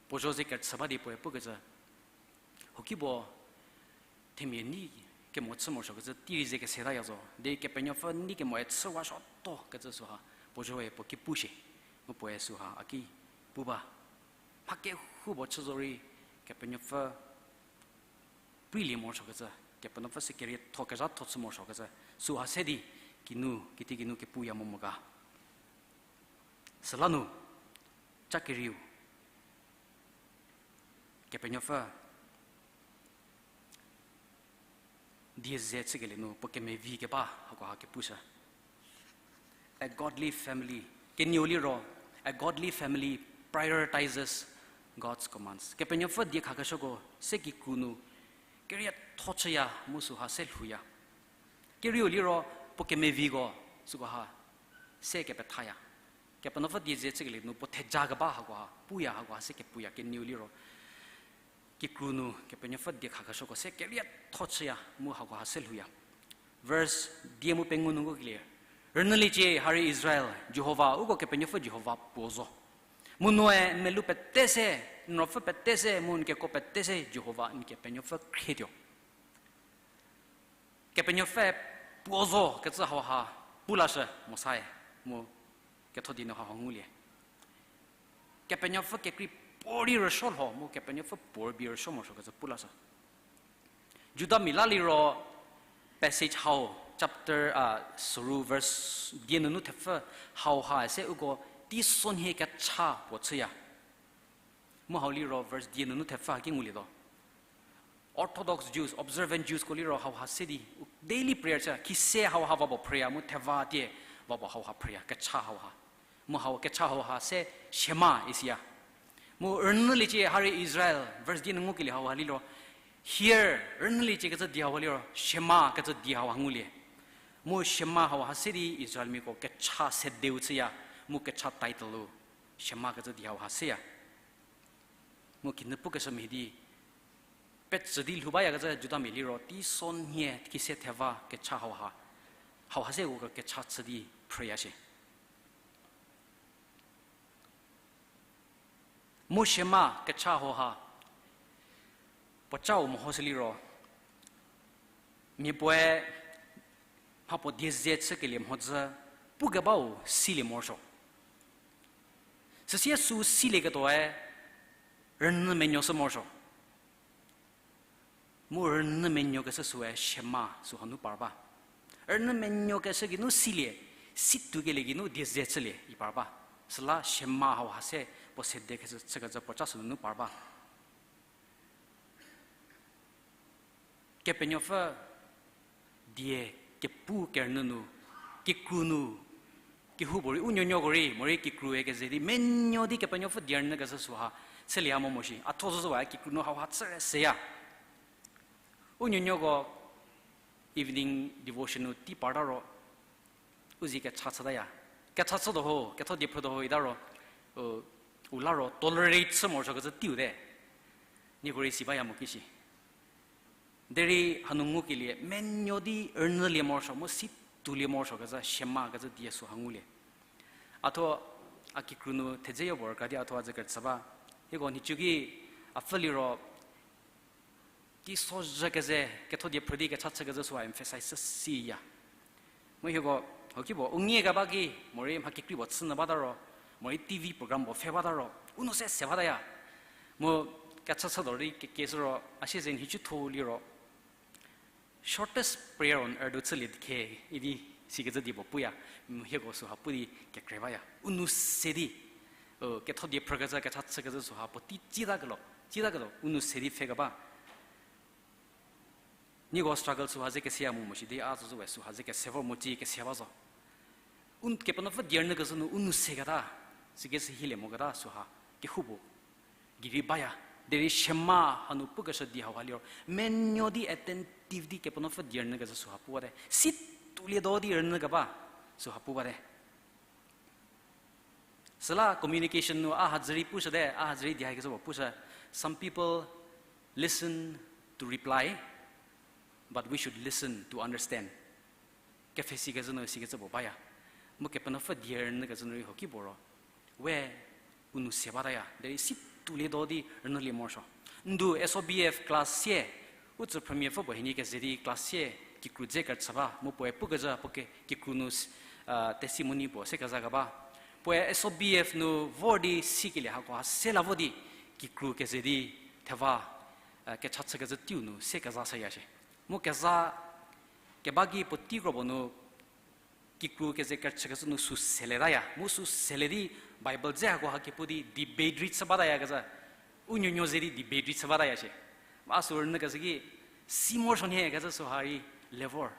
puo zho ze kerüchü ba di puoe pukecü, hoki puo themia nei kemo chü morosuokecü tei rei ze kesetaya zo. Di Kepenuopfü nei kemoe chüwasuotuo kecü süha, puo zhoe puo ki pushie. Mu puoe süha a ki pu ba. Mha kehoupuo chü zorei Kepenuopfü preilie morosuokecü, Kepenuopfü se kerietho kezhatho chü morosuokecü, süha se di kinu, kiti kinu kepuya mo mo ga. Süla nu, cha kerieu, Kepenuopfü die ze chükelie nu puo kemevi keba hakoha kepushü. A godly family. Kenieu liro, a godly family prioritizes God's commands. Kepenuopfü die khakeshüko se kikru nu kerietho chüya mu süha se lhouya. Kerieu liro puo kemeviko sükoha se kepethaya. Kepenuopfü die ze chükelie nu puo theja keba hakoha, puya hakoha se kepuya kenieu liro. Kikru nu Kepenuopfü die khakeshüko se kerietho chüya mu hakoha se lhouya. Verse die mu pengou nu ngukelie, rünyüliecie harie Israel, Jihova, uko Kepenuopfü Jihova puo zo. Mu noe n melou pete se, n ruopfü pete se, mu n keko pete se Jihova n Kepenuopfü khrietuo. Kepenuopfü puo zo kecü hauha pu lashü Mosae, mu ketho die nu hauha ngulie. Kepenuopfü kekrei puorei rüsuo lho, mu Kepenuopfü puo rübei rüsuo morosuo kecü pu lashü. Judamia la liro passage hau, chapter, a, soru verse die nunu thepfü hauha se uko teisonhie kecha puo chüya. Mu hau liro verse die nunu thepfü haki ngulietuo. Orthodox Jews, observant Jewsko liro hauha se di, u daily prayer chü, khise hauha va puo prayer, mu theva tie va puo hauha prayer, kecha hauha. Mu hau kecha hauha se Shema isiya. Mu rünyüliecie ha rei Israel, verse die nu ngukelie hauha liro, hear, rünyüliecie kecü die hauha liro, Shema kecü die hauha ngulie. Mu Shema hauha se di Israelmiako kecha sedeu chüya, mu kecha titleu, Shema kecü die hauha seya. Mu kinü pukeshü mhie di, petsü di lhou bayakecü Judamia liro, teisonhie khise theva kecha hauha. Hauha se uko kecha chü di prayer shie. Mu Shema kecha hauha puocau mehoshü liro, mia puoe mhapuo die ze chükelie mhodzü pukebau silie morosuo. Süsie sü silieketuoe rünyü menuoshü morosuo. Mu rünyü menuokeshü süe Shema süha nu par ba. Rünyü menuokeshü geinu silie, situkelie geinu die ze chülie i par ba. Süla Shema hauha se puo sede kecü, chükecü puoca sünunu par ba. Kepenuopfü die kepu kerünyü nu, kikru nu, kehoupuorei u nuonuoko rei morei kikrue keze di menuo di Kepenuopfü die rünyükecü süha chülie mo mo shi. A thuo zozüwa kikru nu hauha chüre seya. U nuonuoko evening devotion nu tei parta ro, u zie kecha chütaya. Kecha chütuo ho, ketho die phrütuo ho ita ro, u, u la ro tolerate chü morosuokecü teiu te. Nieko rei si baya mo kishi. Derei hanu ngukelie menuo di rünyülie morosuo mu situlie morosuokecü Shema kecü die süha ngulie. A thuo a kikru nu thedzeyo puo rüka di a thuo a zü kerüchü ba. Hieko nhicu ki a pfü liro teisozhü keze, ketho die phrü di kecha chükecü süha emphasize chü siya. Mu hieko, hoki puo u ngie keba ki, morei mha kekrei puo chünyü bata ro, morei T V program puo pfhe bata ro, u nou se se bataya. Mu kecha chütuo rei kekeshü ro, a sieze nhicu tho liro shortest prayer on earth chülie di khe, idi sikecü die puo puya, hieko süha pu di kekre baya. U nou se di, ketho die phrükecü, kecha chükecü süha puotei tsitakelho, tsitakelho, u nou se di pfhe keba. Nieko struggle süha ze keseya mo mo shi di, a zozüwe süha ze kese vor mo ci kese ba zo. U Kepenuopfü die rünyükecü nu u nou seketa, sikecü hilie moketa süha, kehoupuo gei rei baya, derei Shema hanu pukeshü di hauha liro, menuo di attentive di Kepenuopfü die rünyükecü süha pu bate, situlie do di rünyü keba süha pu bate. Süla communication nu a hazürei pushüte, a hazürei di haikecü puo pushü, some people listen to reply, but we should listen to understand. Kepfhesikecü nu sikecü puo baya. Mu Kepenuopfü die rünyükecü nu rei hoki puo ro, we u nou se bataya, derei situlie do di rünyülie morosuo. Ndu S O B F class sie, u tsü phrümiapfü puo hienie keze di class sie kikru dze kerüchü ba, mu puoe pukecü puo ke kikru nu, testimony puo se keza keba. Puoe S O B F nu vor di sikelie hakoha se la vo di kikru keze di theva, kecha chükecü teiu nu se keza shüya shie. Mu keza keba ki puotei kro puo nu kikru keze kerüchükecü nu sü seletaya. Mu sü sele di Bible dze hakoha kepu di debate rei chü batayakecü. U nuonuo ze di debate rei chü bataya shie. A sü rünyükecü ki si morosuo nhie kecü süha rei le vor.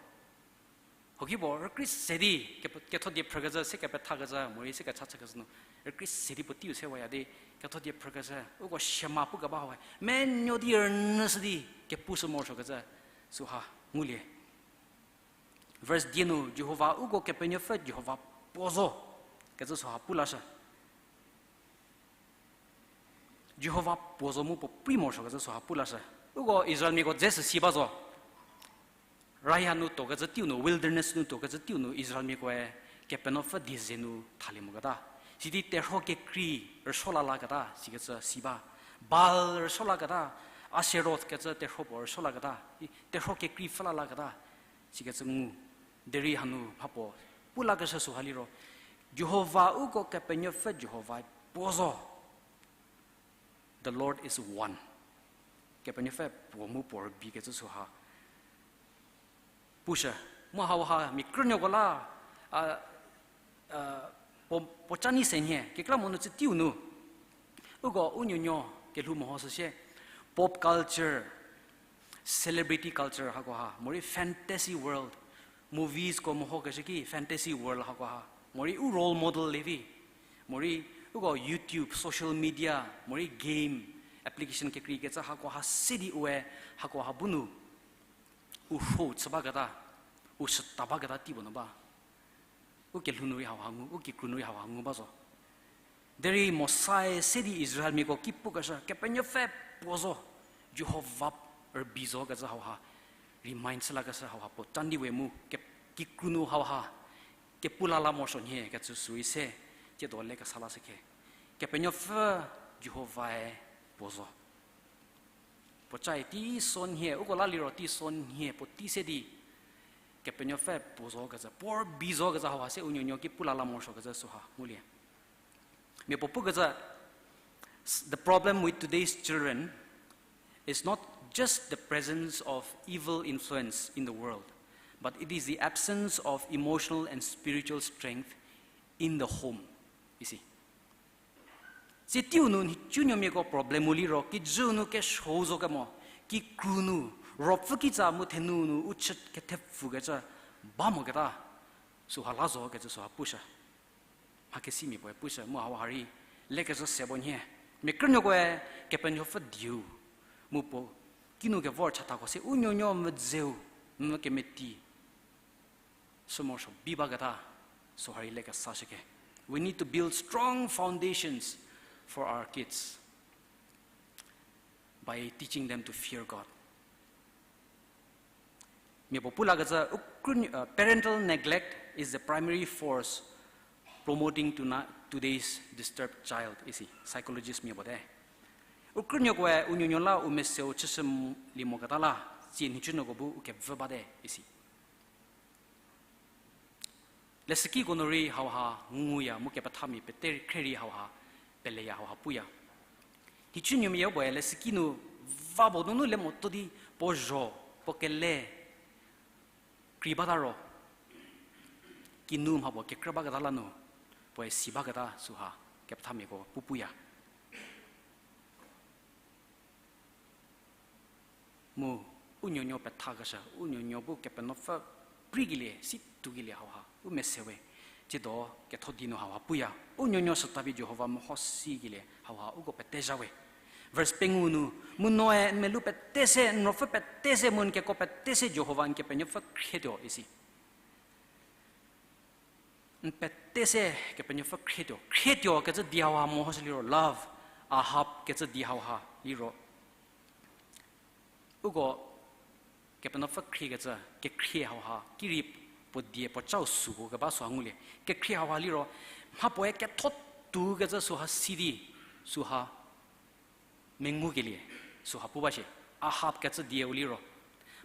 Hoki puo rükrei se di, ke-, ketho die phrükecü, se kepethakecü, morei se kecha chükecü nu, rükrei se di puoteiu se waya di, ketho die phrükecü, uko Shema pu keba hawe, menuo di rünyüshü di, kepushü morosuokecü, süha ngulie. Verse die nu, Jihova, uko Kepenuopfü Jihova puo zo, kecü süha pu lashü. Jihova puo zo mu puo prei morosuokecü süha pu lashü. Uko Israelmiako dze sü si ba zo. Raya nu tuokecü teiu nu, wilderness nu tuokecü teiu nu, Israelmiakoe Kepenuopfü die ze nu thalie moketa. Sidi terhuo kekrei rüsuo la laketa sikecü si ba. Baal rüsuo laketa, Aseroth kecü terhuo puo rüsuo laketa, i terhuo kekrei pfhü la laketa sikecü ngu. Derei hanu mhapuo pu lakeshü süha liro, Jihova uko Kepenuopfü Jihovae puo zo. The Lord is one. Kepenuopfü puo mu puo rübei kecü süha pushü. Mu hauha mia krünuoko la, a, a, puo, puo ca nyi se nhie, kekreilamonyü tsü teiu nu uko u nuonuo kelhou mehoshü sie, pop culture, celebrity culture hakoha, morei fantasy world, movies ko mehokeshü ki fantasy world hakoha, morei u role model le vi, morei uko YouTube, social media, morei game, application kekreikecü hakoha se di ue, hakoha bu nu u rhuo chü baketa, u süta baketa tei puo nu ba. U kelhou nu rei hauha ngu, u kikru nu rei hauha ngu ba zo. Derei Mosae se di Israelmiako ki pukeshü, Kepenuopfü puo zo, Jihova rübei zo kecü hauha remind chü lakeshü hauha puo candi we mu, ke-, kikru nu hauha kepu la la morosuo nhie kecü sürei se, tiedo lekesa lashü khe. Kepenuopfü Jihovae puo zo. Puo cae teiso nhie, uko la liro teiso nhie puotei se di, Kepenuopfü puo zo kecü, puo rübei zo kecü hauha se u nuonuo ki pu la la morosuo kecü süha ngulie. Mia puo pukecü, the problem with today's children is not just the presence of evil influence in the world, but it is the absence of emotional and spiritual strength in the home, isi. Tsie teiu nu nhicunuomiako problem-u liro, kijüu nu kesuou zo kemo, kikru nu, ruopfü kitsa mu thenu nu u chü kethepfukecü ba moketa, süha la zo kecü süha pushü. Mhakesimia puoe pushü, mu hauha rei lekecü se bo nhie. Mia krünuokoe Kepenuopfü dieu, mu puo kinu kevor chathako se u nuonuo mvüdzeu, mvü kemeti sü morosuo bi baketa, süha rei lekesashü khe. We need to build strong foundations for our kids by teaching them to fear God. Mia puo pu lakecü, u krünuo, uh, parental neglect is the primary force promoting tonight, today's disturbed child, isi, psychologist mia puo te. U krünuokoe u nuonuo la u meseu chüshü m-, lie moketa la, tsie nhicunuoko bu u kevü bate, isi. Lesükiko nu rei hauha nguya mu kepethamia pete khre rei hauha peleya hauha puya. Nhicunuomia yopuoe lesüki nu va puo nunu le moto di puo zho, puo kele, krei bata ro, kinu mha puo kekrü baketa la nu, puoe si baketa süha kepethamiako pu puya. Mu u nuonuo pethakeshü, u nuonuo bu Kepenuopfü preikelie, si tuokelie hauha u mese we. Tsiedo ketho di nu hauha puya, u nuonuo süta pie Jihova meho sikelie hauha uko pete zha we. Verse pengou nu, mu noe n melou pete se, n ruopfü pete se, mu n keko pete se Jihova n Kepenuopfü khrietuo isi. N pete se Kepenuopfü khrietuo. Khrietuo kecü di hauha mehoshü liro love, ahab kecü di hauha liro uko Kepenuopfü khriekecü, kekhrie hauha, kirei puo die puo chau süko keba süha ngulie. Kekhrie hauha liro, mha puoe ketho tuokecü süha si di, süha mengukelie, süha pu ba shie. Ahab kecü dieu liro,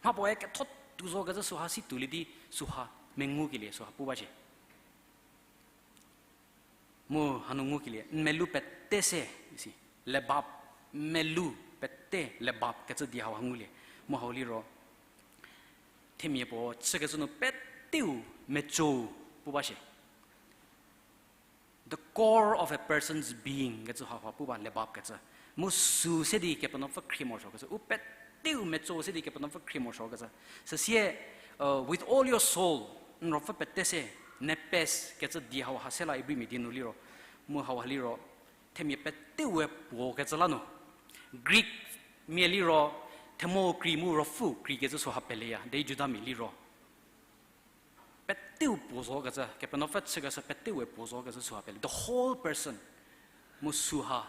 mha puoe ketho tuo zokecü süha si tuolie di, süha mengukelie, süha pu ba shie. Mu hanu ngukelie, n melou pete se, isi, lebab, n melou pete lebab kecü di hauha ngulie. Mu hau liro, themia puo chükecü nu peteu metsou pu ba shie. The core of a person's being kecü hauha pu ba lebab kecü. Mu sü se di Kepenuopfü khrie morosuo kecü. U peteu metsou se di Kepenuopfü khrie morosuo kecü. Süsie, uh, with all your soul, n ruopfü pete se, nepes kecü di hauha se la Ibrimia die nu liro. Mu hauha liro, themia peteu we puo kecü la nu. Greek mia liro, themou krei mu ruopfü krei kecü süha peleya, derei Judamia liro peteu puo zokecü, Kepenuopfü chükeshü peteu we puo zokecü süha pele. The whole person. Mu süha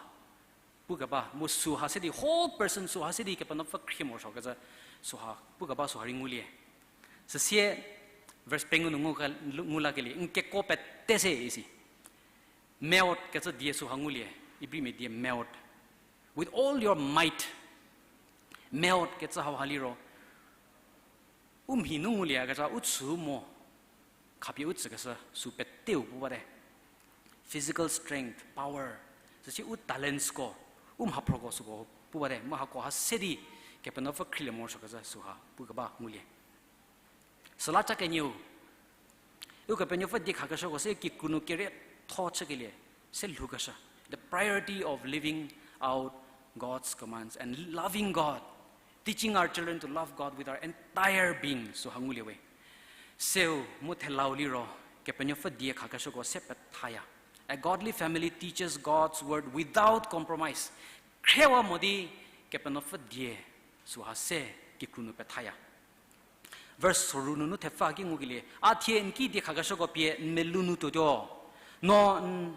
pu keba, mu süha se di whole person süha se di Kepenuopfü khrie morosuo kecü süha pu keba süha rei ngulie. Süsie verse pengou nu ngu ka, ngu lakelie, n keko pete se isi. Meot kecü die süha ngulie, Ibrimia die meot. With all your might. Meot kecü hauha liro, u mhi nu ngulieyakezha u chü mo, khapie u tsükeshü sü peteu pu bate. Physical strength, power, süsie u talentsko, u mhaphroko süko pu bate, mu hako ha se di Kepenuopfü khrielie morosuokecü süha pukeba ngulie. Süla cha kenieu, Ukepenuopfü die khakeshüko se kikru nu kerietho chükelie, se lhoukeshü. The priority of living out God's commands and loving God, teaching our children to love God with our entire being, süha ngulie we. Seu mu thelau liro, Kepenuopfü die khakeshüko se pethaya. A godly family teaches God's word without compromise. Khriewa mo di Kepenuopfü die süha se kikru nu pethaya. Verse soru nunu thepfü ki ngukelie, a thie n ki die khakeshüko pie n melou nu tuotuo. No n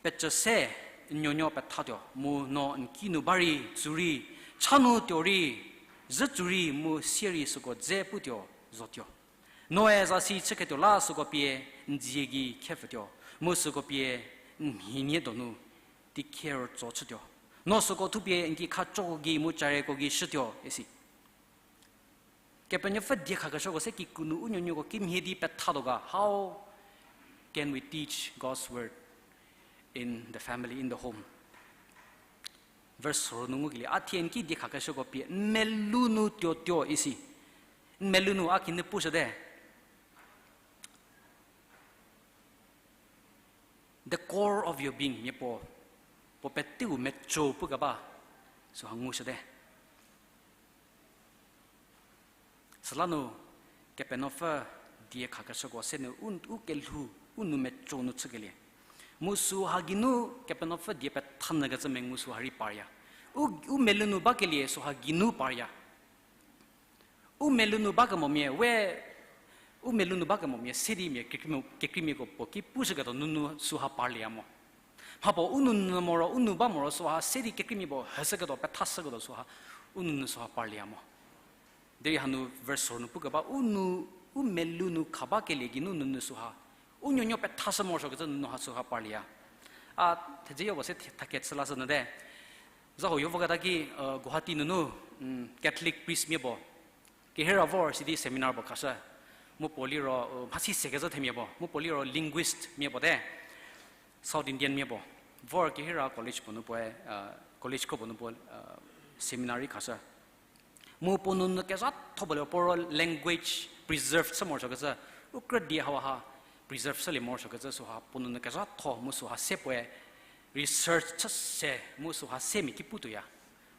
pecü se n nuonuo pethatuo, mu no n ki nu ba rei, tsu rei, cha nu tuo rei, zhü tsu rei, mu sie rei süko dze putuo, zotuo. Noe zasi chüketuo la süko pie n dzie gei khepfütuo, mu süko pie n mhinie donu teikhie rütso chütuo. No süko thupie n ki khachoko gei mu charieko gei shütuo, isi. Kepenuopfü die khakeshüko se kikru nu u nuonuoko kimhie di pethatuo ga, how can we teach God's word in the family, in the home? Verse soru nu ngukelie, a thie n ki die khakeshüko pie n melou nu tuotuo, isi. N melou nu a kinü pushüte. The core of your being, mia puo, puo peteu meco pukeba, süha ngushüte. Süla nu, Kepenuopfü die khakeshüko se nu u, u kelhou, u nou meco nu chükelie. Mu süha geinu Kepenuopfü die pethanyükecü mengu süha rei parya. U, u melou nu bakelie süha geinu parya. U melou nu bakemomia, we, u melou nu bakemomia, se di mia kekreimia, kekreimiako puo ki pushüketuo nunu süha parlieya mo. Mhapuo u nounyü moro, u nou ba moro süha se di kekreimia puo heshüketuo, pethashüketuo süha, u nounyü süha parlieya mo. Derei hanu verse soru nu pukeba, u nou, u melou nu khabakelie geinu nounyü süha, u nuonuo pethashü morosuokecü nunu ha süha parlieya. A, thedze yopuo se thaketsü lashü nyüte. Za huoyo voketa ki, Guwahati nunu, Catholic priest mia puo kehira vor sidi seminar puo khashü. Mu puo liro, mhasi sekecü themia puo. Mu puo liro linguist mia puo te. South Indian mia puo. Vor kehira college puo nu puoe, college kro puo nu puo, seminar rei khashü. Mu puo nounyü kezhatho puo liro puo ro language preserve chü morosuokecü, u krü die hauha preserve chülie morosuokecü süha puo nounyü kezhatho mu süha se puoe research chü se mu süha se mia ki putuoya.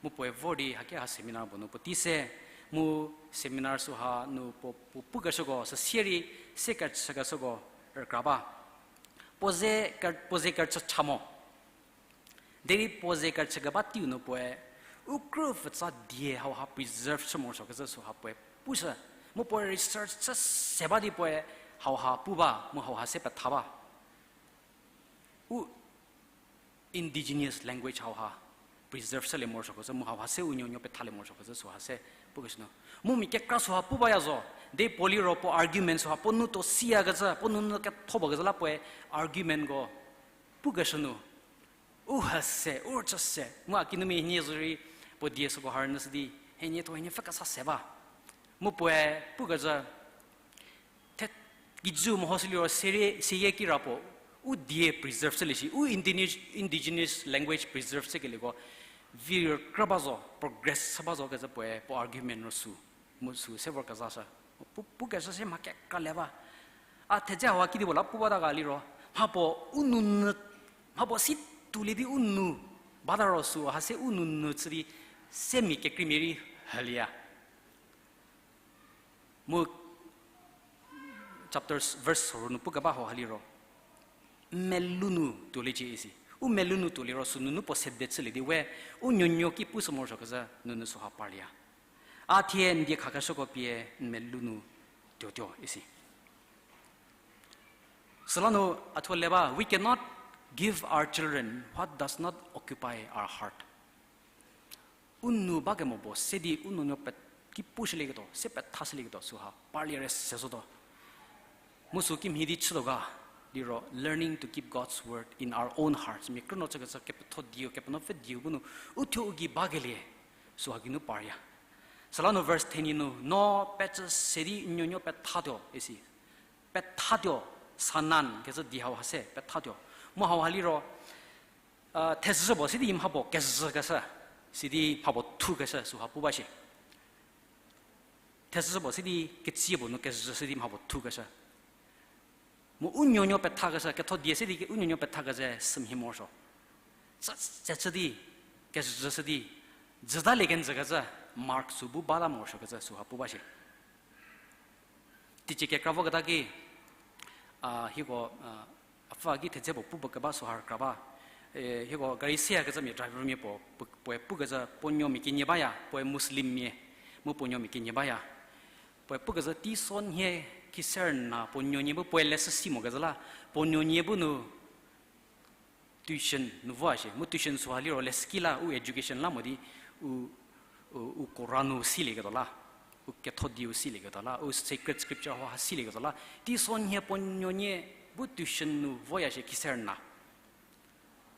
Mu puoe vor di haki ha seminar puo nu puo tei se, mu seminar süha nu puo, puo pukeshüko, süsie rei se kerüchükeshüko rükra ba. Puo ze ker-, puo ze kerüchü cha mo. Derei puo ze kerüchükeba teiu nu puoe, u krü pfutsa die hauha preserve chü morosuokecü süha puoe pushü. Mu puoe research chü se ba di puoe hauha pu ba, mu hauha se petha ba. U indigenous language hauha preserve chülie morosuokecü, mu hauha se u nuonuo pethalie morosuokecü süha se pukeshü nu. Mu mia kekra süha pu baya zo, de puo liro puo argument süha puo nou to siyakecü, puo nounyü ketho puo kezhü la puoe argumentko pukeshü nu. U hese, u rüchü se, mu a kinumia hienie zorei puo die süko ha rünyüshü di, hienie tho hienie pfü kesa se ba. Mu puoe pukecü, the, kijü mehoshü liro serie, seyie kirapuo, u die preserve chülie shi, u indigenous, indigenous language preserve chükelieko, vi rükrü ba zo, progress chü ba zo kecü puoe, puo argument ro sü, mu sü se vor kezashü. Pu, pukeshü se mha kekra le ba. A thedze hauha kedipuo la pu bata ga liro, mhapuo u nou, mhapuo si tuolie di u nou bata ro süha se u nounyü chü di se mia kekreimia rei hülieya. Mu chapter verse soru nu pukeba hauha liro, melou nu tuoliecie isi. U melou nu tuoliro sünunu puo sede chülie di we, u nuonuo ki pushü morosuokecü nunu süha parlieya. A thie n die khakeshüko pie n melou nu tuotuo isi. Süla nu a thuo le ba, we cannot give our children what does not occupy our heart. U nou bakemo puo se di u nuonuo pe-, ki pushülieketuo, se pethashülieketuo süha parlie re se zotuo. Mu sü kimhie di chütuo ga, Liro, learning to keep God's word in our own hearts. Mia krünuo chükecü kepetho dieu, Kepenuopfü dieu bu nu, uthuo u gei bakelie, süha geinu parya. Süla nu verse ten nu, no pecü se di n nuonuo pethatuo, isi. Pethatuo, sanan, kecü di hauha se, pethatuo. Mu hauha liro, thezhü puo sidi mha puo kezhükeshü, sidi mha puo thukeshü, süha pu ba shie. Thezhü puo sidi ketsie puo nu kezhü sidi mha puo thukeshü. Mu u nuonuo pethakeshü, ketho die sidi u nuonuo pethakecü sümhie morosuo. Tsü, tsü chü di, kezhü chü di, jütalie kenjükecü, mark sü bu bata morosuokecü süha pu ba shie. Teicie kekra voketa ki, a, hieko, a, apfü ki thedze puo pu ba keba süha rükra ba. E, hieko gari seyakecü mia driver mia puo, puo, puoe pukecü puo nuomia kenie baya, puoe Muslim mia, mu puo nuomia kenie baya. Puoe pukecü teisonhie khiser na puo nuonie bu puoe leshü si mokecü la, puo nuonie bu nu tuition nu voya shie, mu tuition süha liro leshüki la u education la mo di u, u, u Koran nu silieketuo la, u ketho dieu silieketuo la, u sacred scripture hauha silieketuo la, teisonhie puo nuonie bu tuition nu voya shie khiser na.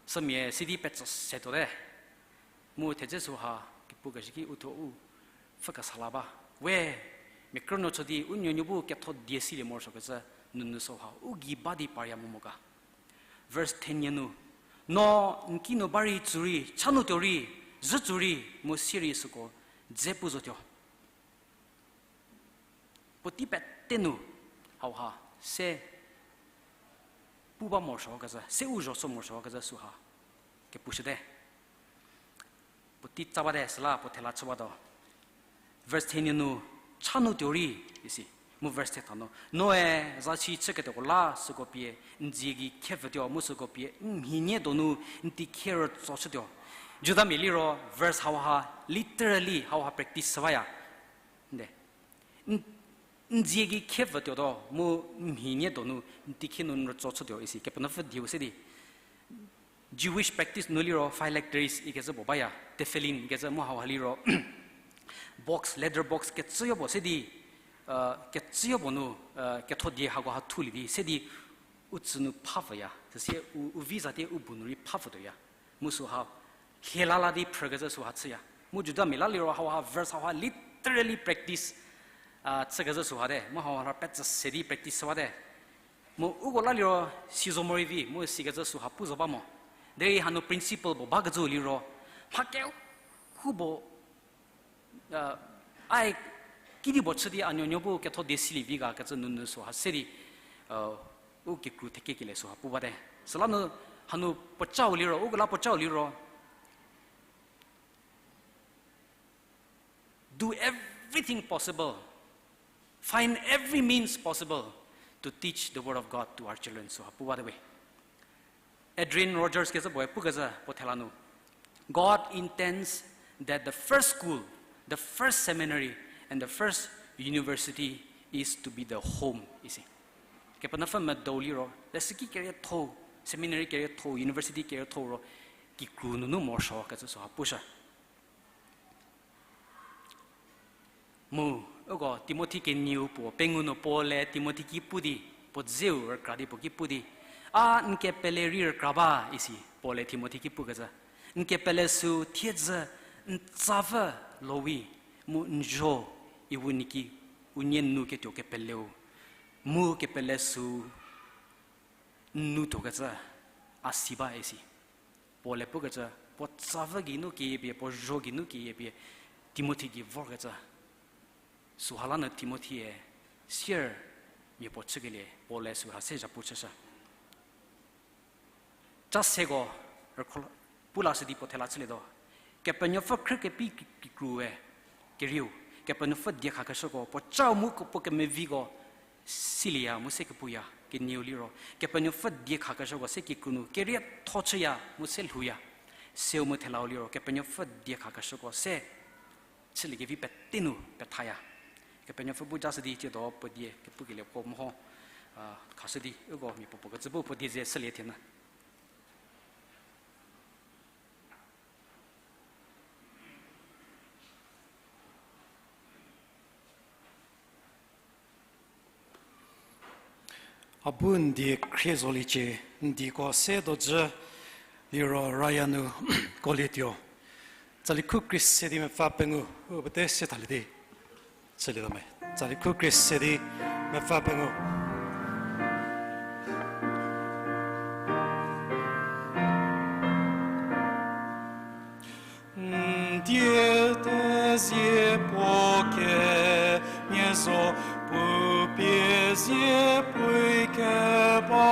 Sümia sidi pecü se tuote. Mu thedze süha kepukeshü ki uthuo u pfhükesa la ba. We, mia krünuo chü di u nuonuo bu ketho die silie morosuokecü nunu süha u gei ba di parya mo mo ga. Verse ten nu, no n kinu ba rei tsu rei, cha nu tuo rei, zhü tsu rei, mu sie rei süko dze pu zotuo. Puotei pete nu hauha se pu ba morosuokecü, se u zho so morosuokecü süha kepushüte. Puotei tsa bate süla puo thela chü batuo. Verse ten nu, cha nu tuo rei, isi. Mu verse theta nu, noe zasi chüketuoko la süko pie n dzie gei khevütuo mu süko pie n mhinie donu n teikhie rütso chütuo. Jutamia liro verse hauha literally hauha practice shü baya. Nde. N, n dzie gei khevütuotuo mu n mhinie donu n teikhie nu n rütso chütuo isi Kepenuopfü dieu se di. Jewish practice nu liro phylacteries ikecü puo baya, tefillin ikecü mu hauha liro box, leather box kecüyo puo se di, kecüyo puo nu, ketho die hakoha thulie di se di u tsü nu phapfüya. Süsie u, u vi zatie u bu nu rei phapfütuoya. Mu süha, hie la la di phrükecü süha chüya. Mu Judamia la liro hauha verse hauha literally practice chükecü süha te. Mu hauha la petsü se di practice shü bate. Mu uko la liro si zo morei vi, mu sikecü süha pu zo ba mo. Derei hanu principle puo bakecü liro, mha kehoupuo, ai, kidi puo chü di a nuonuo bu ketho die silie vi ga kecü nunu süha se di, u kikru thekekelie süha pu bate. Süla nu hanu puocau liro, uko la puocau liro, do everything possible, find every means possible to teach the word of God to our children süha pu bate we. Adrian Rogers kecü puoe pukecü puo thela nu, God intends that the first school, the first seminary, and the first university is to be the home isi. Kepenuopfü medou liro leshüki kerietho, seminary kerietho, university kerietho ro kikru nunu morosuo kecü süha pushü. Mu, uko Timothi kenieu puo pengou nu Paul-e Timothi ki pu di, puo dzeu rükra di puo ki pu di, a n kepele rei rükra ba isi Paul-e Timothi ki pukecü. N kepele sü thiedzü n tsapfü Lowi, mu n zho Iuniki, unie nu ketuo kepeleu, mu kepele sü n nu tuokecü a si ba isi. Paul-e pukecü, puo tsapfü geinu keyie pie, puo zho geinu keyie pie, Timothi gei vorkecü. Süha la nu Timothi-e sier mia puo chükelie, Paul-e süha se zhapu chüshü. Cha seko rükho pu lashü di puo thela chülietuo. Kepenuopfü khrü kepi ki-, kikrue, kerieu, Kepenuopfü diekhakeshüko, puo chau mu puo kemeviko, silieya mu se kepuya, kenieu liro, Kepenuopfü diekhakeshüko se kikru nu kerietho chüya mu se lhouya, seu mu thelau liro, Kepenuopfü diekhakeshüko se chüliekevi pete nu pethaya. Kepenuopfü bu jashü di tsiedo puo die kepukelieko meho, khashü di, uko mia puo puo kecü bu puo die ze shülie thie nu. A bu n die khrie zoliecie, n dieko se dojü liro raya nu kolietuo. Tsali khu krie se di mepfü pengou, u pete se thalie di. Tsali khu krie se di mepfü pengou. N die tezie puo kemia zo, pupie zie puoe keba.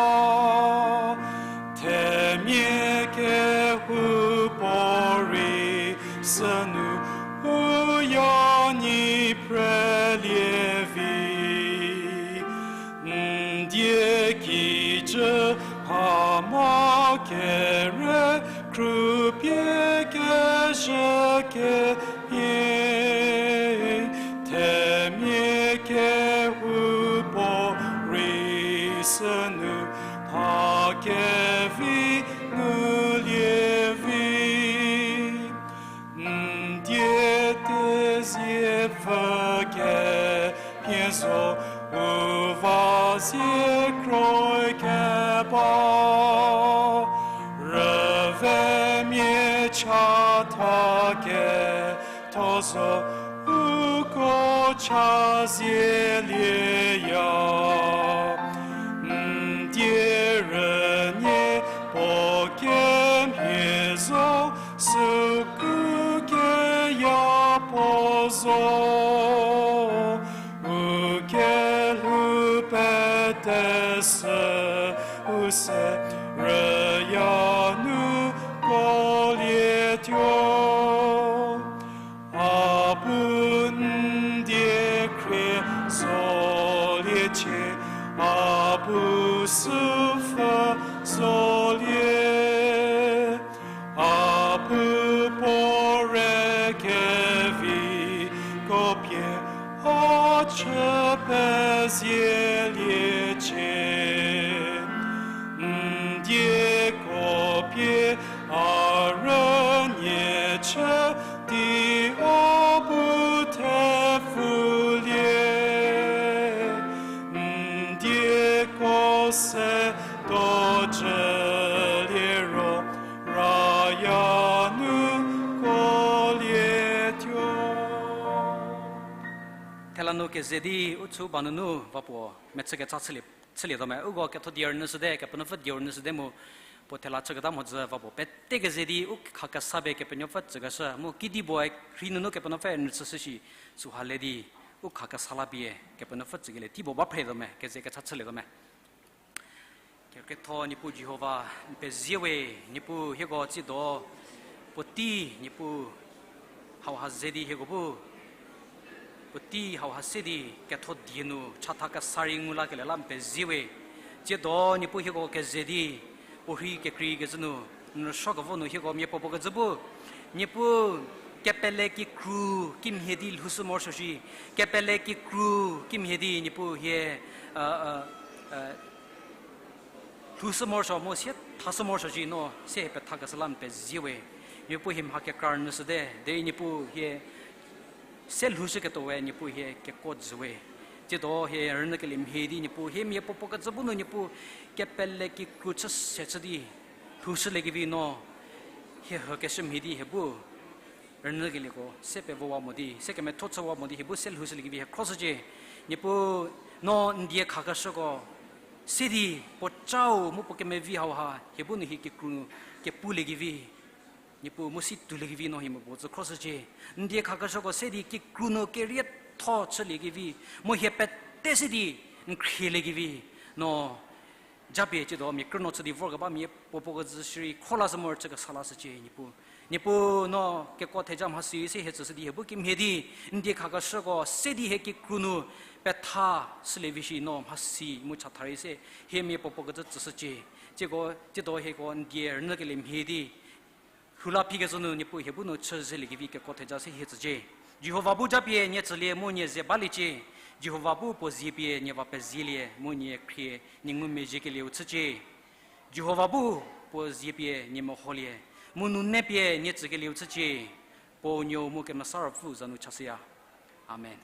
Themia kehoupuorei sünu u ya nyi phrelie vi. N die kijü hama kere krupie kezhü kemhie, themia kehoupuorei sünu mha kevi ngulie vi. N die tezie pfü kemia zo, u va zie kroi keba. Rüvemia chatha ketho zo, uko cha zielieya. N die rünie puo kemhie zo, süku keya puo zo. U kelhou pete sü, u se rüya nu kolietuo. A bu n die khrie zoliecie, a bu süpfü zolie. A bu puo re keviko pie a chü pezieliecie. N dieko pie a rünie chü di a bu thepfulie. N dieko se dojülie ro, raya nu kolietuo. Thela nu keze di u chü ba nunu va puo mechü kecha chülie, chülietuo me. Uko ketho die rünyüshüte, Kepenuopfü die rünyüshüte mu puo thela chüketa mhodzü va puo pete keze di u khakesa pie Kepenuopfü tsükeshü mu kedipuoe rhei nunu Kepenuopfü rünyüshü shi süha le di u khakesa la pie Kepenuopfü tsükelie tei puo ba phretuo me, keze kecha chülietuo me. Kekretho Niepuu Jihova, n pezie we, Niepuu hieko tsiedo puotei Niepuu hauha ze di hieko bu puotei hauha se di ketho die nu chatha kesa rei ngu lakelie la n pezie we. Tsiedo Niepuu hieko keze di puo rhei kekreikecü nu n rüsuo kevo nu hieko mia puo puo kecü bu Niepuu kepele kikru kimhie di lhoushü morosuo shi, kepele kikru kimhie di Niepuu hie, a, a, a, lhoushü morosuo mu sie thashü morosuo shi no se hie pethakeshü la n pezie we. Niepuu hie mha kekra rünyüshüte, derei Niepuu hie se lhoushüketuo we Niepuu hie kekuo jü we. Tsiedo hie rünyükelie mhie di Niepuu hie mia puo puo kecü bu nu Niepuu kepele kikru chü se chü di lhoushüliekevi no hie hükeshü mhie di hie bu rünyükelieko se pevowa mo di, se kemetho chüwa mo di hie bu se lhoushüliekevi hie khroshücie. Niepuu no n die khakeshüko se di puo cau mu puo kemevi hauha hie bu nu hie kikru nu kepuliekevi Niepuu mu si touliekevi no hie mia puo tsü khroshücie. N die khakeshüko se di kikru nu kerietho chüliekevi mu hie pete se di n khrieliekevi no japie tsiedo mia krünuo chü di vorkeba mia puo puo kecü shierei khro lashü morosuo chü kesa lashücie Niepuu. Niepuu no kekuo theja mhasi se hie tsüshü di hie bu kimhie di n die khakeshüko se di hie kikru nu pethashülievi shi no mhasi mu chatha rei se hie mia puo puo kecü tsüshücie. Tsieko tsiedo hieko n die rünyükelie mhie di lhou la phikecü nu Niepuu hie bu nu chüzhüliekevi kekuo theja se hie tsücie. Jihova bu japie nie tsülie mu nie ze baliecie. Jihova bu puo zie pie nie va pezielie mu nie khrie nie ngumezhiekelieu chücie. Jihova bu puo zie pie nie meholie mu nune pie nie tsükelieu chücie. Puo Nuou mu Kemesa Ruopfü za nu chashüya. Amen.